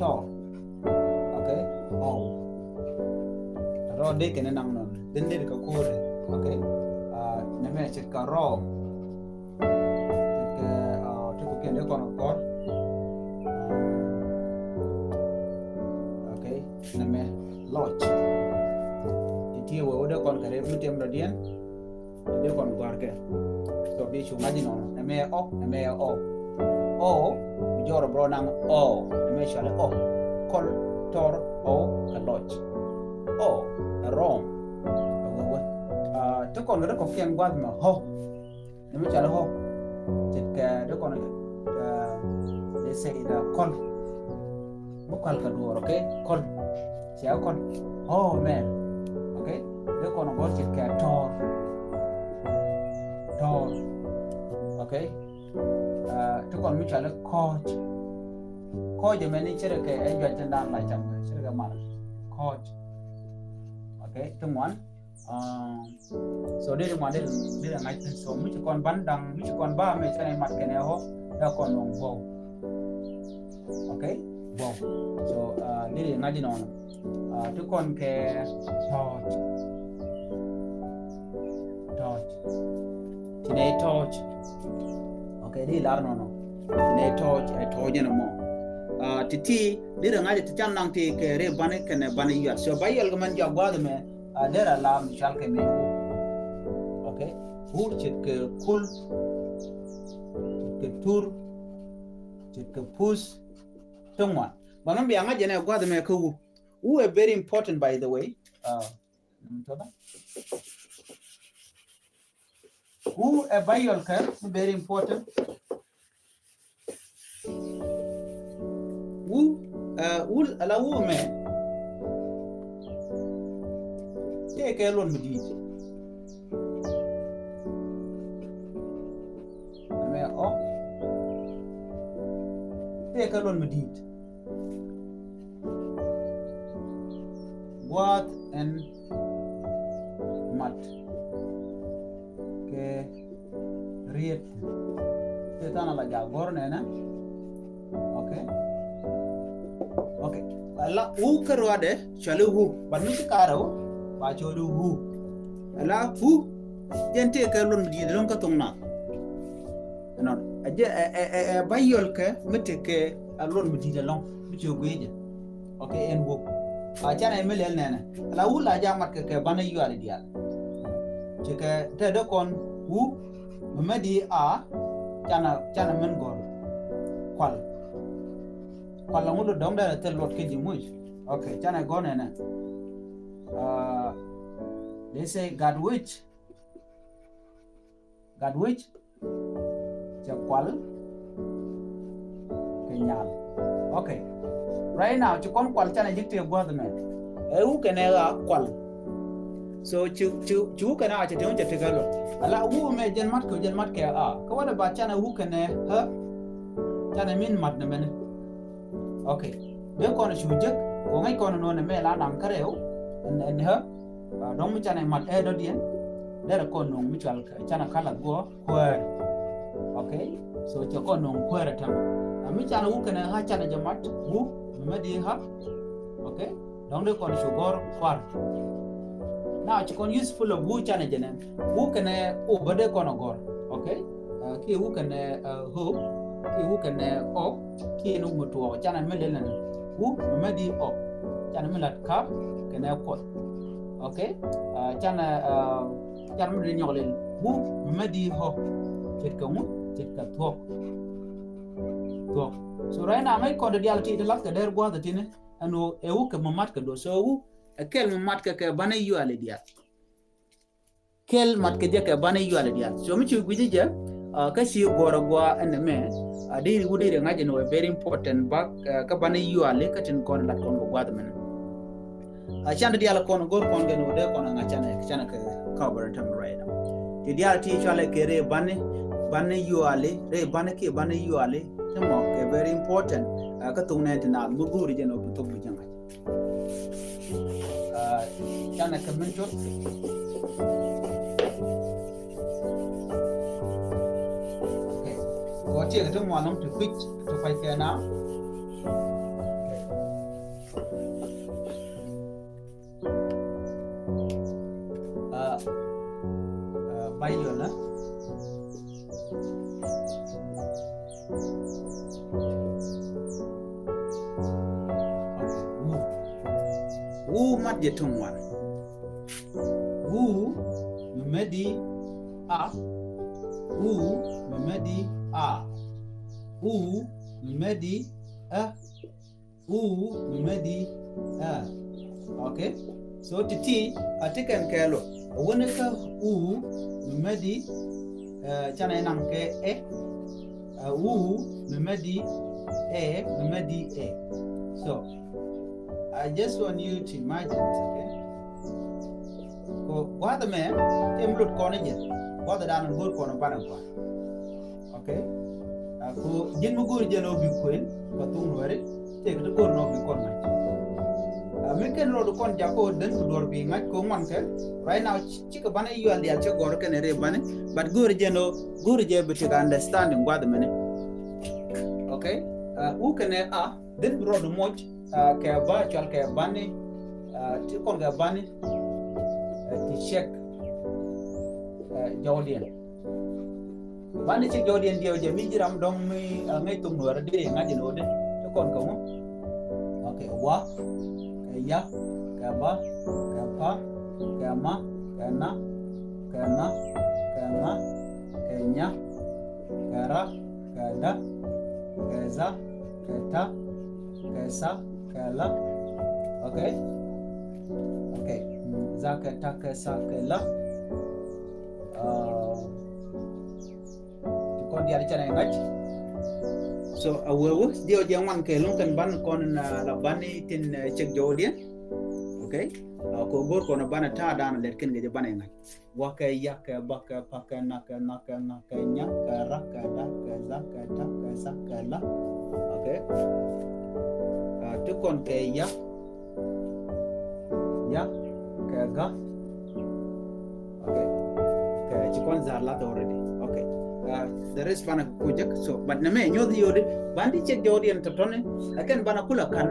Tɔ. Okay. Ɔ. Rɔ dee kɛn naŋ nɔn. Dee dee kɛ ko̱rɛ. Okay. A, nɛmɛ ce̱tkɛ rɔ. Ce̱tkɛ, a, ti kɔ kɛn dee kɔn kɔr. Okay. Nɛmɛ lɔc. Ti ti wee wä dee kɔn kɛ rep mi tiɛm rɔ diɛn. Ti dee kɔn gɔ̱a̱rkɛ. So bi cu ŋa̱c inɔnɔ. Nɛmɛ ɛ ɔ, nɛmɛ ɛ ɔ. Ɔ, bi jɔr bro naŋ ɔ. Nɛmɛ cuali ɔ. Kɔl, tɔr, ɔ, kɛ lɔc. Ɔ, ɛ rɔm. Ɛ wee wee. A, ti kɔn kɛ dee kɔkiɛn gua̱th mɛ hɔ. Nɛmɛ cuali hɔ. Ce̱tkɛ dee kɔn, a, dee sɛ ida kɔl. Mi kɔl kɛ duɔr, okay? Kɔl. Cɛ kɔl. Oh, man. Okay? Dee kɔn gɔr ce̱tkɛ tɔr. Tɔr. Okay? A, ti kɔn mi cuali kɔc. Kɔc ɛmɛni ce̱tkɛ ɛ juac tin dan la cam, ce̱tkɛ mal. Kɔc. Okay? Ti ŋuan. A, so deri ŋuan deri, deri ŋa̱c thin. So mi ci kɔn ban daŋ, mi ci kɔn ba mɛ cɛ nɛ mat kɛnɛ hɔ, da kɔn nɔŋ bɔw. Okay? Bɔw. So, a, deri ŋa̱c inɔnɔ. A, ti kɔn kɛ tɔɔc. Tɔɔc. Ti nɛ tɔɔc. Okay, deri lar nɔnɔ. Ti nɛ tɔɔc, ɛ tɔɔc ɛn mɔ. A, ti ti, deri ŋa̱c ti cam naŋ ti kɛ ri bani kɛnɛ bani yuat. So ba yual kɛ man jɔak gua̱th mɛ. A, derɛ la mi cual kɛ mi wur. Okay? Wur ce̱tkɛ kul, ce̱tkɛ tur, ce̱tkɛ puth, ti ŋuan. Ba mi bia ŋa̱c jɛ nɛ gua̱th mɛ kä wu. Wu ɛ very important, by the way. Wu ɛ vowel kɛ very important. Wu, ɛ, wu, ala wu mɛ. Tëë kɛ luɔt mi di̱i̱t. Mɛ ɔ. Tëë kɛ luɔt mi di̱i̱t. Gua̱a̱th ɛn mat kɛ riet. Tëë than ala jak gɔ̱r nɛnɛ. Ok. Ok. Ala wu kä ruadɛ cuali wu. But mi ci karɛ wu ba cuali wu. Ala wu jɛn tëë kɛ luɔt mi di̱i̱t lo̱ŋ kä thoŋ na. Ɛnɔn a jɛ ɛ ɛ ɛ ɛ ba yɔl kɛ mi tëë kɛ a luɔt mi di̱i̱t ɛlɔ̱ŋ mi ci gui̱cɛ. Ok, ɛn wok. A canɛ mi lɛl nɛnɛ. Ala wu la ja mat kɛ kɛ banɛ yuali dial. Ci kɛ te dee kɔn wu mi mɛ di a canɛ canɛ min gɔl. Kual. Kual la ŋu dɔ̱ŋ dee thil luɔt kɛ ji̱ muc. Ok, canɛ gɔl nɛnɛ. Uh, they say gat wic. Gat wic. Cɛ kual kɛ nyal. Ok. Right now ci kɔn kual canɛ ji̱ tëë gua̱th mɛ. Ɛ wu kɛnɛ a kual. So ci ci ci wu kɛnɛ a cɛ tëë wu cɛ tëë kɛ luɔt. Ala wu mɛ jɛn mat kɛ jɛn mat kɛ a. Kä wä dee ba canɛ wu kɛnɛ hä. Canɛ min mat nɛ mɛnɛ. Ok. Dee kɔn cu jek kɔ ŋäc kɔn nɔnɛ mɛ la naŋ kärɛw. Ɛn ɛn hä. Dɔ̱ŋ mi canɛ mat ɛ dɔ̱diɛn. Derɛ kɔn nɔŋ mi cual canɛ kala guɔ kuäär. Ok. So cɛ kɔn nɔŋ kuäär ɛ tämɛ. Mi canɛ wu kɛnɛ hä canɛ jɛ mat wu mi mɛ di hä. Ok. Dɔ̱ŋ dee kɔn cu gɔr kuar. Na ci kɔn useful of wu canɛ jɛ nɛn. Wu kɛnɛ o bä dee kɔn a gɔr. Ok. Kiɛ wu kɛnɛ ɣöö kiɛ wu kɛnɛ ɔ kiɛ ni wu mi tuɔɔk canɛ mi lɛl nɛn. Wu mi mɛ di ɔ canɛ mi lat kap kɛnɛ kuɔth. Ok. Canɛ canɛ mi di nyɔk lɛl wu mi mɛ di ɔ ce̱tkɛ ŋu ce̱tkɛ thuɔk. Thuɔk. So right now ŋäc kɔn di dial ti ti lath kɛ der gua̱th ti ni. Ɛn wu ɛ wu kɛ mi mat kɛ duɔth so wu ɛ kɛl mi mat kɛ kɛ banɛ yuali dial. Kɛl mat kɛ jɛ kɛ banɛ yuali dial. So mi ci gui̱ci jɛ kä ci guɔrɛ gua ɛn mɛ. A diri wu diri ŋa̱c ɛn wɛ very important bak kä banɛ yuali kä tin kɔn lat kɔn kɛ gua̱th mɛn. A can di dial kɔn go̱r kɔn kɛ ni wä dee kɔn ŋa̱c canɛ canɛ kɛ cover tɛm right now. Ti dial ti cualɛ kɛ rɛ banɛ banɛ yuali rɛ banɛ kiɛ banɛ yuali. Ti mɔ kɛ very important. Kä thok nɛn ti naath mi go̱ri jɛ ni wä bi thok bi jɛ ŋa̱c. Canɛ kɛ min cuɔth. Gɔɔ tiɛɛk ti ŋuan lɔŋ ti kui̱c ti kuac kɛ na. Ba yɔl na. Wu mat jɛ tuŋ wan. Wu mi mɛ di a. Wu mi mɛ di a. Wu mi mɛ di ɛ. Wu mi mɛ di ɛ. Ok. So titi a ti kɛn kɛɛl ɔ wuni kä wu mi mɛ di ɛ canɛ naŋ kɛ ɛ. Wu mi mɛ di ɛ mi mɛ di ɛ. So I just want you to imagine, okay? Ko gua̱th mɛ ti mi lut kɔn jɛ gua̱th dan go̱r kɔn banɛ gua̱th. Ok. Ko ji̱n mi go̱r jɛ nɔ bi kuën kɛ thuk nuɛri tëëk ti go̱r nɔ bi kɔn ŋa̱c. Mi kɛn rɔɔd kɔn jak ko den bi duɔr bi ŋa̱c ko ŋuan kɛ. Right now cikɛ banɛ yual dial cɛ gɔr kɛn rɛ banɛ but go̱r jɛ nɔ go̱r jɛ bi tek understanding gua̱th mɛni. Ok. Wu kɛn a den bi rɔɔd moc kɛ ba cual kɛ banɛ ti kɔn kɛ banɛ ti check jɔwdiɛn. Banɛ cik jɔwdiɛn diɛw jɛ mi jiram dɔŋ mi ŋäc thok nuɛr di ŋa̱c in ɣöö di ti kɔn kɛ ŋu. Ok, wa kɛ ya kɛ ba kɛ pa kɛ ma kɛ na kɛ na kɛ na kɛ nya kɛ ra kɛ da kɛ za kɛ ta kɛ sa kɛ la. Okay. Okay. Za kɛ ta kɛ sa kɛ la. Ti kɔn diaal canɛ ŋa̱c. So a wee wee diɛ wä jɛ ŋuan kɛ luŋ kɛn ban kɔn la ban ni tin cek jɔwdiɛn. Okay. Kɔ go̱r kɔn ban ta̱a̱ dan lɛt kɛn kɛ jɛ ban ŋa̱c. Wa kɛ ya kɛ ba kɛ pa kɛ na kɛ na kɛ ŋa kɛ nya kɛ ra kɛ da kɛ za kɛ ta kɛ sa kɛ la. Okay. Ti kɔn kɛ ya, ya kɛ ga. Okay. Kɛ ci kɔn zar la already. Okay. The rest bana ku jek. So but nɛ mɛ nyoth yodi ban di cek jodi en totoni. Again bana kula kan.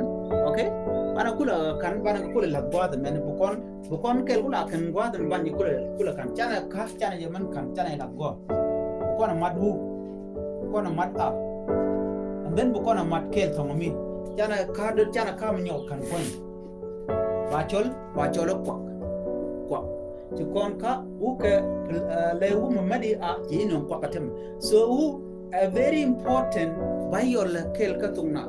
Okay. Bana kula kan bana kula la guath mɛn bukɔn. Bi kɔn kɛl kula kɛn gua̱a̱th mi ban ji̱ kula, kula ka̱n canɛ ka̱ canɛ jɛ mɛn ka̱n canɛ la gɔr. Bi kɔn a mat wu. Bi kɔn a mat a. And then bi kɔn a mat kɛl thɔŋ mi canɛ ka̱ dot canɛ ka̱ mi nyɔk ka̱n kuɔny. Ba cɔl ba cɔl kuak. Kuak ci kɔn ka̱ wu kɛ lɛ wu mi mɛt i̱ a ci i̱ nɔŋ kuak a tɛm. So wu a very important ba yɔl kɛl kä thok na.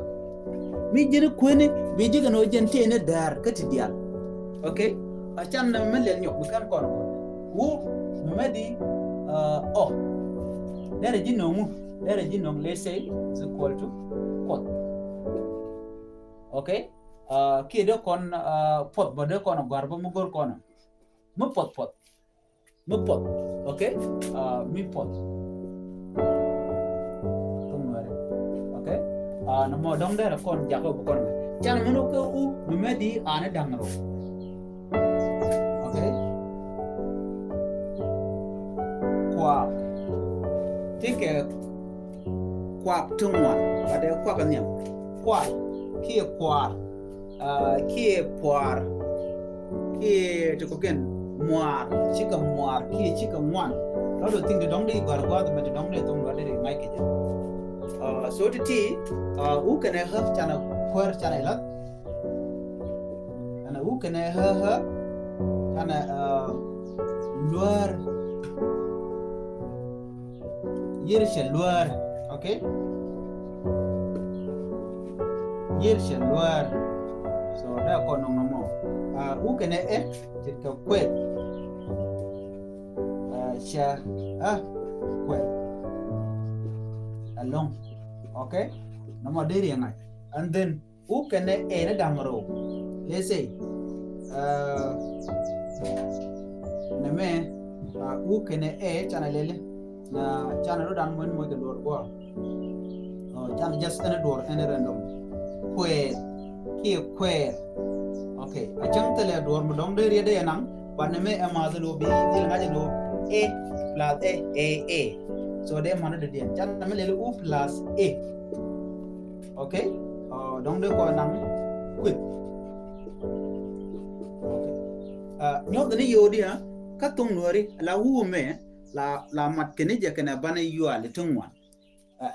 Mi ji̱n kueni bi ji̱ kɛ nɔ jɛn tëë ni dɛɛr kä ti diaal. Okay. A can na mɛ lɛl nyɔk bi kɛn kɔn kɔn wu mɛ di ɔ. Derɛ ji̱ nɔŋ wu derɛ ji̱ nɔŋ, let's say is equal to Kuoth. Okay. Kiɛ dee kɔn puɔth bä dee kɔn gua̱r bä mi go̱r kɔn mi puɔth puɔth. Mi puɔth. Okay. Mi puɔth. Thok Nuɛri. Okay. Nɔmɔ dɔ̱ŋ derɛ kɔn jakä bi kɔn mɛ can mɛn wä kä u mi mɛ di anɛ da̱ŋ rɔ. Okay. Kuak. Tikɛ kuak ti ŋuan but ɛ kuak nhiam. Kuak kiɛ kuak. Kiɛ puaar kiɛ ti kɔ̱kiɛn muaar cikɛ muaar kiɛ cikɛ ŋuan. Lɔt ɔ thiŋ ti dɔ̱ŋ di gɔ̱a̱r gua̱a̱th mɛ ti dɔ̱ŋ di thok Nuɛri di ŋa̱c kɛ jɛ. So ti ti wu kɛnɛ ɣä canɛ kuäär canɛ lath. Ɛn wu kɛnɛ ɣä ɣä canɛ luäär. Yiër cɛ luäär. Okay. Yiër cɛ luäär. So dee kɔn nɔŋ nɔmɔ. Wu kɛnɛ ɛ ce̱tkɛ kuɛth. Cɛ ɛ kuɛth ɛlɔ̱ŋ. Okay. Nɔmɔ dee riɛŋ ŋa̱c and then wu kɛnɛ ɛ ni da̱ŋ rɛw. Let's say nɛ mɛ wu kɛnɛ ɛ canɛ lɛli. Na canɛ rɔ dan mɔni mɔni kɛ duɔr guɔ. Canɛ just ɛn duɔr ɛn random. Kuɛɛr kiɛ kuɛɛr. Okay. A cäŋ thilɛ duɔr mi dɔ̱ŋ dee riet dee naŋ. But nɛ mɛ ɛ math lo bi dil ŋa̱c lo ɛ plus ɛ ɛ ɛ. So dee man dee diɛn canɛ mɛ lɛli u plus ɛ. Okay. Dɔ̱ŋ dee kɔn naŋ kueth. Okay. Nyɔth ni yodi kä thok Nuɛri la wu mɛ la mat kɛn jɛ kɛnɛ banɛ yuali ti ŋuan.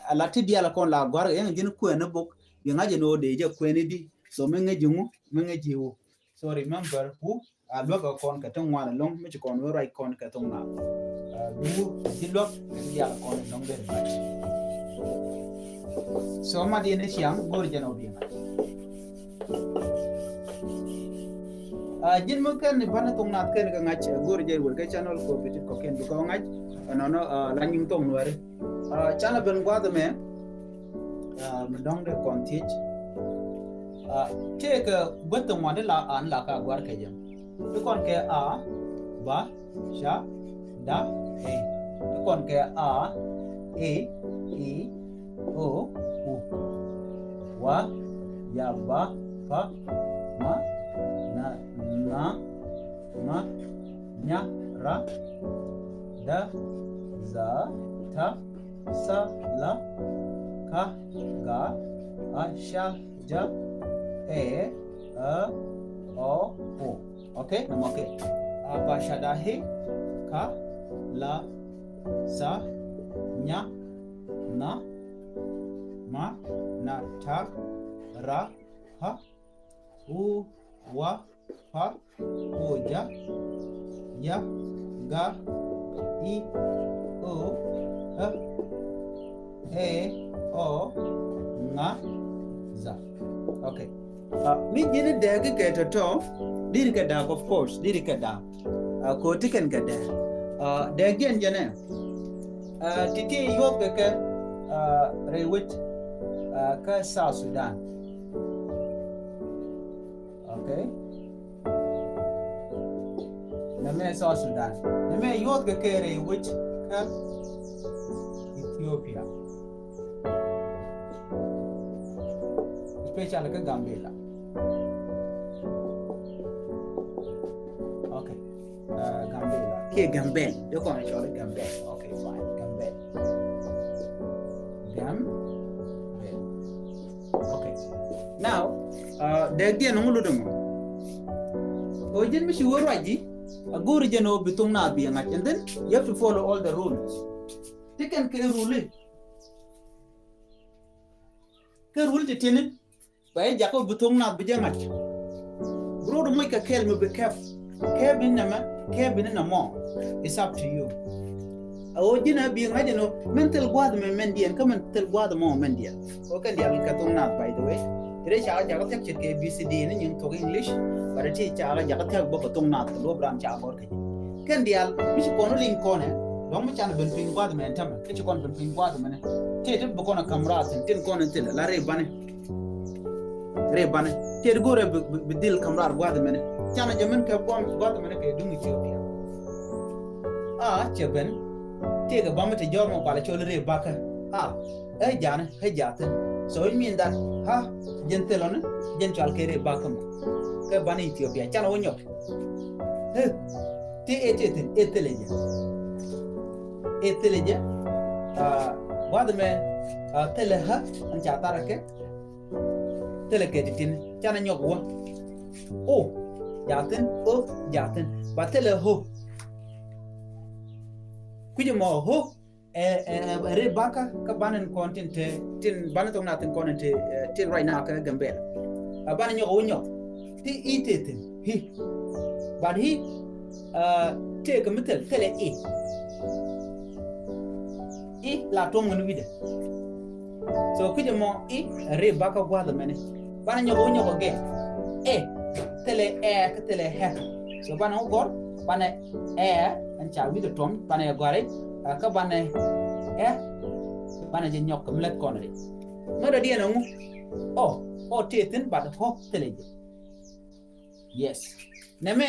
A la ti dial kɔn la guar yɛn jin kuɛn ni bok bi ŋa̱c ni odi jɛ kuɛn ni di. So mi ŋäc jiŋu mi ŋäc jiwu. So remember wu a luäk a kɔn kɛ ti ŋuan ɛlɔ̱ŋ mi ci kɔn wee ruac kɔn kɛ thok na. Bi wu ci luäk kɛ ti dial kɔn ɛlɔ̱ŋ ben ruac. So ma di ni ciaŋ go̱r jɛn odi ŋa̱c. Ji̱n mi kɛn ni banɛ thok nath kɛn kɛ ŋa̱c go̱r jɛ wër kɛ channel kɔ bitit kɔ kɛn bi kɔ ŋa̱c. Ɛnɔnɔ la nyiŋ thok Nuɛri. Canɛ ben gua̱th mɛ mi dɔ̱ŋ dee kɔn thiec. Tëëkɛ guäth thok ŋuan di la an la ka gua̱r kɛ jɛ. Di kɔn kɛ a ba ca da ɛ. Di kɔn kɛ a ɛ i o u wa ya ba pa ma na na ma nya ra da za ta sa la ka ga a sha ja ɛ ɛ ɔ o. Okay. Nɔmɔ kɛ a ba sha da hi ka la sa nya na ma na ta ra ha u wa pa ko ja ya ga i o ha ɛ ɔ ŋa za. Okay. Uh, mi ji̱n dääk kɛ tɔ̱tɔ̱, diri kɛ da̱a̱k, of course, diri kɛ da̱a̱k. Uh, ko̱ti kɛn kɛ dääk. Uh, dääk jɛn jɛn ɛ. Uh, ti̱ti̱ yuɔth kɛ kɛ, uh, rɛy wec, uh, kä South Sudan. Okay. Nɛmɛ South Sudan. Nɛmɛ yuɔth kɛ kɛ rɛy wec kä Ethiopia. Especially kä Gambela. Okay. Uh, Gambela. Kiɛ Gambel. Dee kɔn cɔl Gambel. Okay, fine. Gambel. Gambel. Okay. Now, uh, dääk diɛn ŋu lut ɛmɔ. Kɛ ɣöö ji̱n mi ci wä ruac ji̱, a go̱o̱ri jɛn ɣöö bi thoŋ naath bi ɛ ŋa̱c. And then you have to follow all the rules. Ti kɛn kɛ rule i̱. Kɛ rule ti ti̱ni. Ba i̱ jakä bi thoŋ naath bi jɛ ŋa̱c. Bi rɔɔdu moc kɛ kɛɛl mi bi kɛp. Kɛp in nɛmɛ, kɛp in nɛmɔ. It's up to you. A ɣöö ji̱n a bi ŋa̱c ɛn ɣöö min thil gua̱a̱th mɛ mɛn diɛn kä min thil gua̱a̱th mɔ mɛn diɛn. Ɣöö kɛn diaal kɛ thoŋ naath, by the way. Ti dee ca jakä thiak ce̱tkɛ A B C D ni nyin thok English. But ti ca jakä thiak bä kɛ thoŋ naath kɛ luɔp ran ca gɔr kɛ ji̱. Kɛn diaal mi ci kɔn liŋ kɔnɛ. Dɔ̱ŋ mi can ben piny gua̱a̱th mɛ ɛn tämɛ. Kä ci kɔn ben piny gua̱a̱th mɛnɛ. Tëë ti bi kɔn a ka̱m raar thi̱n, tin kɔn in thilɛ la rɛy banɛ. Rɛy banɛ. Tëë ti go̱rɛ bi, bi, bi dhil ka̱m raar gua̱a̱th mɛnɛ. Canɛ jɛ min kɛ gua̱a̱th, gua̱a̱th mɛnɛ kɛ duŋ Ethiopia. A, cɛ ben. Tëë kɛ bamɛ ti jɔr mɔ kualɛ cɔl rɛy bakä. A, ɛ janɛ, ɛ jathin. So it mean that, ha, jɛn thilɔni, jɛn cual kɛ rɛy bakä mɔ. Kɛ banɛ Ethiopia. Canɛ wä nyɔk. Hɛ, ti ɛ ti thi̱n, ɛ thilɛ jɛ. Ɛ thilɛ jɛ. Ah, gua̱th mɛ, ah, thilɛ hä, ɛn ca tharɛ kɛ. Thilɛ kɛ ti thi̱n, canɛ nyɔk wä. O, jathin, o, jathin. Ba thilɛ ho. Kui̱c mɔ ho. Ɛ, ɛ, ɛ, rɛy bakä kä banɛ kɔn tin te, tin banɛ thok na tin kɔn tin te, ɛ, tin right now kä Gambela. A banɛ nyɔk wä nyɔk. Ti i te thin, hi. But hi, ɛ, te kɛ mi thil, thilɛ i. I la tuɔm ŋun wi̱dɛ. So kui̱c mɔ i, rɛy bakä gua̱th mɛni. Banɛ nyɔk wä nyɔk again. Ɛ, thilɛ ɛ, kä thilɛ hɛ. So banɛ wä gɔr, banɛ ɛ, ɛn ca wi̱dɛ tuɔm, banɛ gɔri, ɛ, kä banɛ ɛ, banɛ jɛ nyɔk kɛ mi lät kɔn ri. Ŋädɛ diɛn ɛŋu? Ɔ, ɔ ti thin, but hɔ thilɛ jɛ. Yes. Nɛmɛ,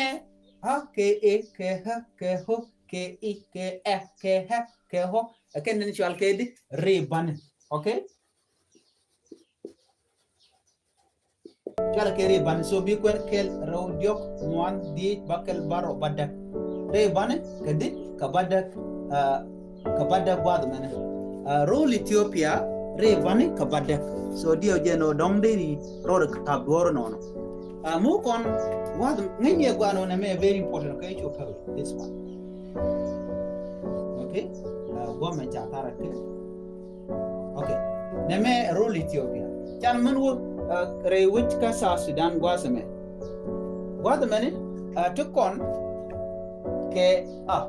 ha kɛ ɛ, kɛ hä, kɛ hɔ, kɛ i, kɛ ɛ, kɛ hɛ, kɛ hɔ. Ɛ kɛn ni cual kɛ di, rɛy banɛ. Okay? Cual kɛ rɛy banɛ, so bi kuɛn kɛl rɛw diɔk ŋuan dhiec bäkɛl bärɔw bädäk. Rɛy banɛ kɛ di kɛ bädäk, ah, kɛ bädäk gua̱th mɛnɛ. Ah, rule Ethiopia rɛy banɛ kɛ bädäk. So diɛw jɛn ɔ dɔ̱ŋ deri rɔɔd kap duɔr nɔnɔ. Ah, mu kɔn gua̱th ŋäcni ɛ gua̱n ɔ nɛmɛ very important kɛ i̱ cu pɛl this one. Okay? Ah, gua̱th mɛ ca tharɛ kɛ. Okay. Nɛmɛ rule Ethiopia. Can min wä, uh, rɛy wec kä South Sudan gua̱th mɛ. Gua̱th mɛni, uh, ti kɔn kɛ a.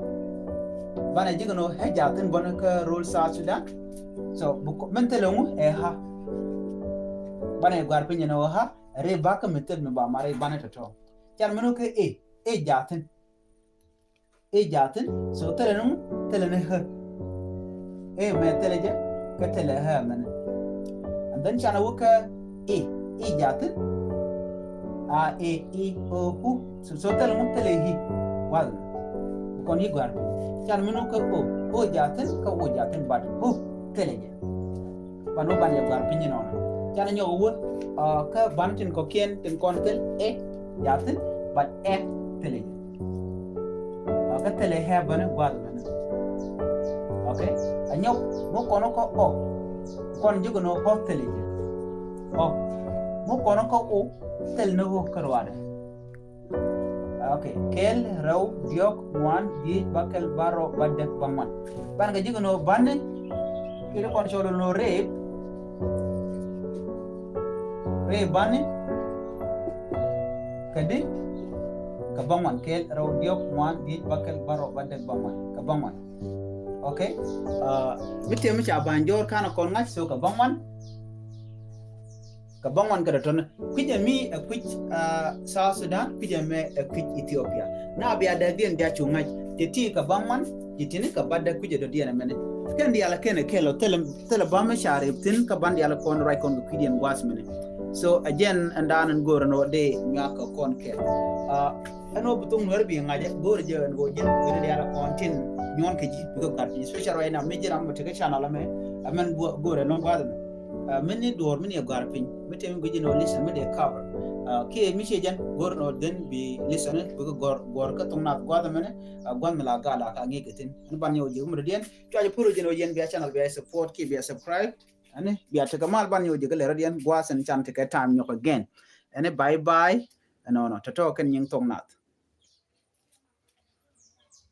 Banɛ ji̱ kɛ nɔ hɛ jathin bɔni kä rule South Sudan. So, min thilɛ ŋu ɛ ha. Banɛ gua̱r piny ni wä ha. Rɛy bakä mi thil mi ba ma rɛy banɛ tɔtɔ. Can min wä kɛ ɛ, ɛ jathin. I̱ jathin, so thilɛ ni ŋu, thilɛ ni hä. Ɛ mɛ thilɛ jɛ, kä thilɛ hä mɛnɛ. And then canɛ wä kä i, i jathin. A, ɛ, i, o, u. So, so thilɛ ŋu, thilɛ hi. Wal. Kɔn yi gɔ̱a̱r. Canɛ mi nu kä o, o jathin, kä o jathin, but hu, thilɛ jɛ. Ban wä ban yɛ gɔ̱a̱r piny inɔnɔ. Canɛ nyɔk wä, ah, kä ban tin kɔ̱kiɛn, tin kɔn thil, ɛ, jathin, but ɛ, thilɛ jɛ. Kä thilɛ hɛ bäni gua̱th bäni. Okay. A nyɔk mi kɔn kä ɔ. Kɔn ji̱ kɛ ni ɔ thilɛ jɛ. Ɔ. Mi kɔn kä ɔ thil ni ɔ kä ruadɛ. Okay. Kɛl, rɛw, diɔk, ŋuan, dhiec, bäkɛl, bärɔw, bädäk, bäŋuan. Ban kɛ ji̱ kɛ ni ɔ bäni. Kɛ di kɔn cɔl ni ɔ rɛy. Rɛy bäni. Kɛ di kɛ bäŋuan, kɛl, rɛw, diɔk, ŋuan, dhiec, bäkɛl, bärɔw, bädäk, bäŋuan. Kɛ bäŋuan. Okay. Ah, mi tëë mi ca ba̱ny jɔɔr kanɛ kɔn ŋa̱c, so kɛ bäŋuan. Kɛ Bäŋuan kɛ dɔ̱tɔn kui̱c ɛmi ɛ kui̱c South Sudan, kui̱c ɛmɛ ɛ kui̱c Ethiopia. Na bia dee dhiɛn bia cu ŋa̱c ti ti kɛ bäŋuan ti tini kɛ bat dee kui̱c ɛ dɔ̱diɛn ɛmɛni. Kɛn diaal ɛ kɛn ɛ kɛl ɔ thilɛ bämɛ ca rip thi̱n kɛ ban diaal ɛ kɔn ruac kɔn kɛ kui̱diɛn gua̱a̱th mɛni. So ɛ jɛn ɛn daan ɛn go̱o̱r ɛn ɣöö dee nyuak kɛ kɔn kɛl. Ɛn ɣöö bi thok nuɛr bi ŋa̱cɛ go̱o̱r jɛ ɛn ɣöö ji̱n bini diaal ɛ kɔn tin nyuɔn kɛ ji̱ bikɛ gat piny, especially right now mi ji̱ ram mɛ tekɛ channel ɛmɛ. Ɛmɛn go̱o̱r ɛn lɔŋ gua̱a̱th ɛmɛ. Mini duɔ̱ɔ̱r mini ɛ gɔ̱a̱r piny mi temi guic in ɔ listen mi dee cover. Kiɛ mi ciɛ jɛn go̱r nɔ den bi listen bikɛ gɔ̱r gɔ̱r kä thok nath gua̱th ɛmɛnɛ. Gua̱th mi la gal la ka ŋi̱i̱c kɛ thin ɛn ban yɛ wä ji̱ mi dɔ̱diɛn cuacɛ pur wä ji̱n wä yɛn bia channel bia support kiɛ bia subscribe. Ɛn bia tekɛ mal ban yɛ wä ji̱ kɛ lɛ rɔ̱diɛn gua̱th ɛn can tekɛ time nyɔk again. Ɛn bye bye. Ɛnɔnɔ tɔtɔ kɛn nyiŋ thok nath.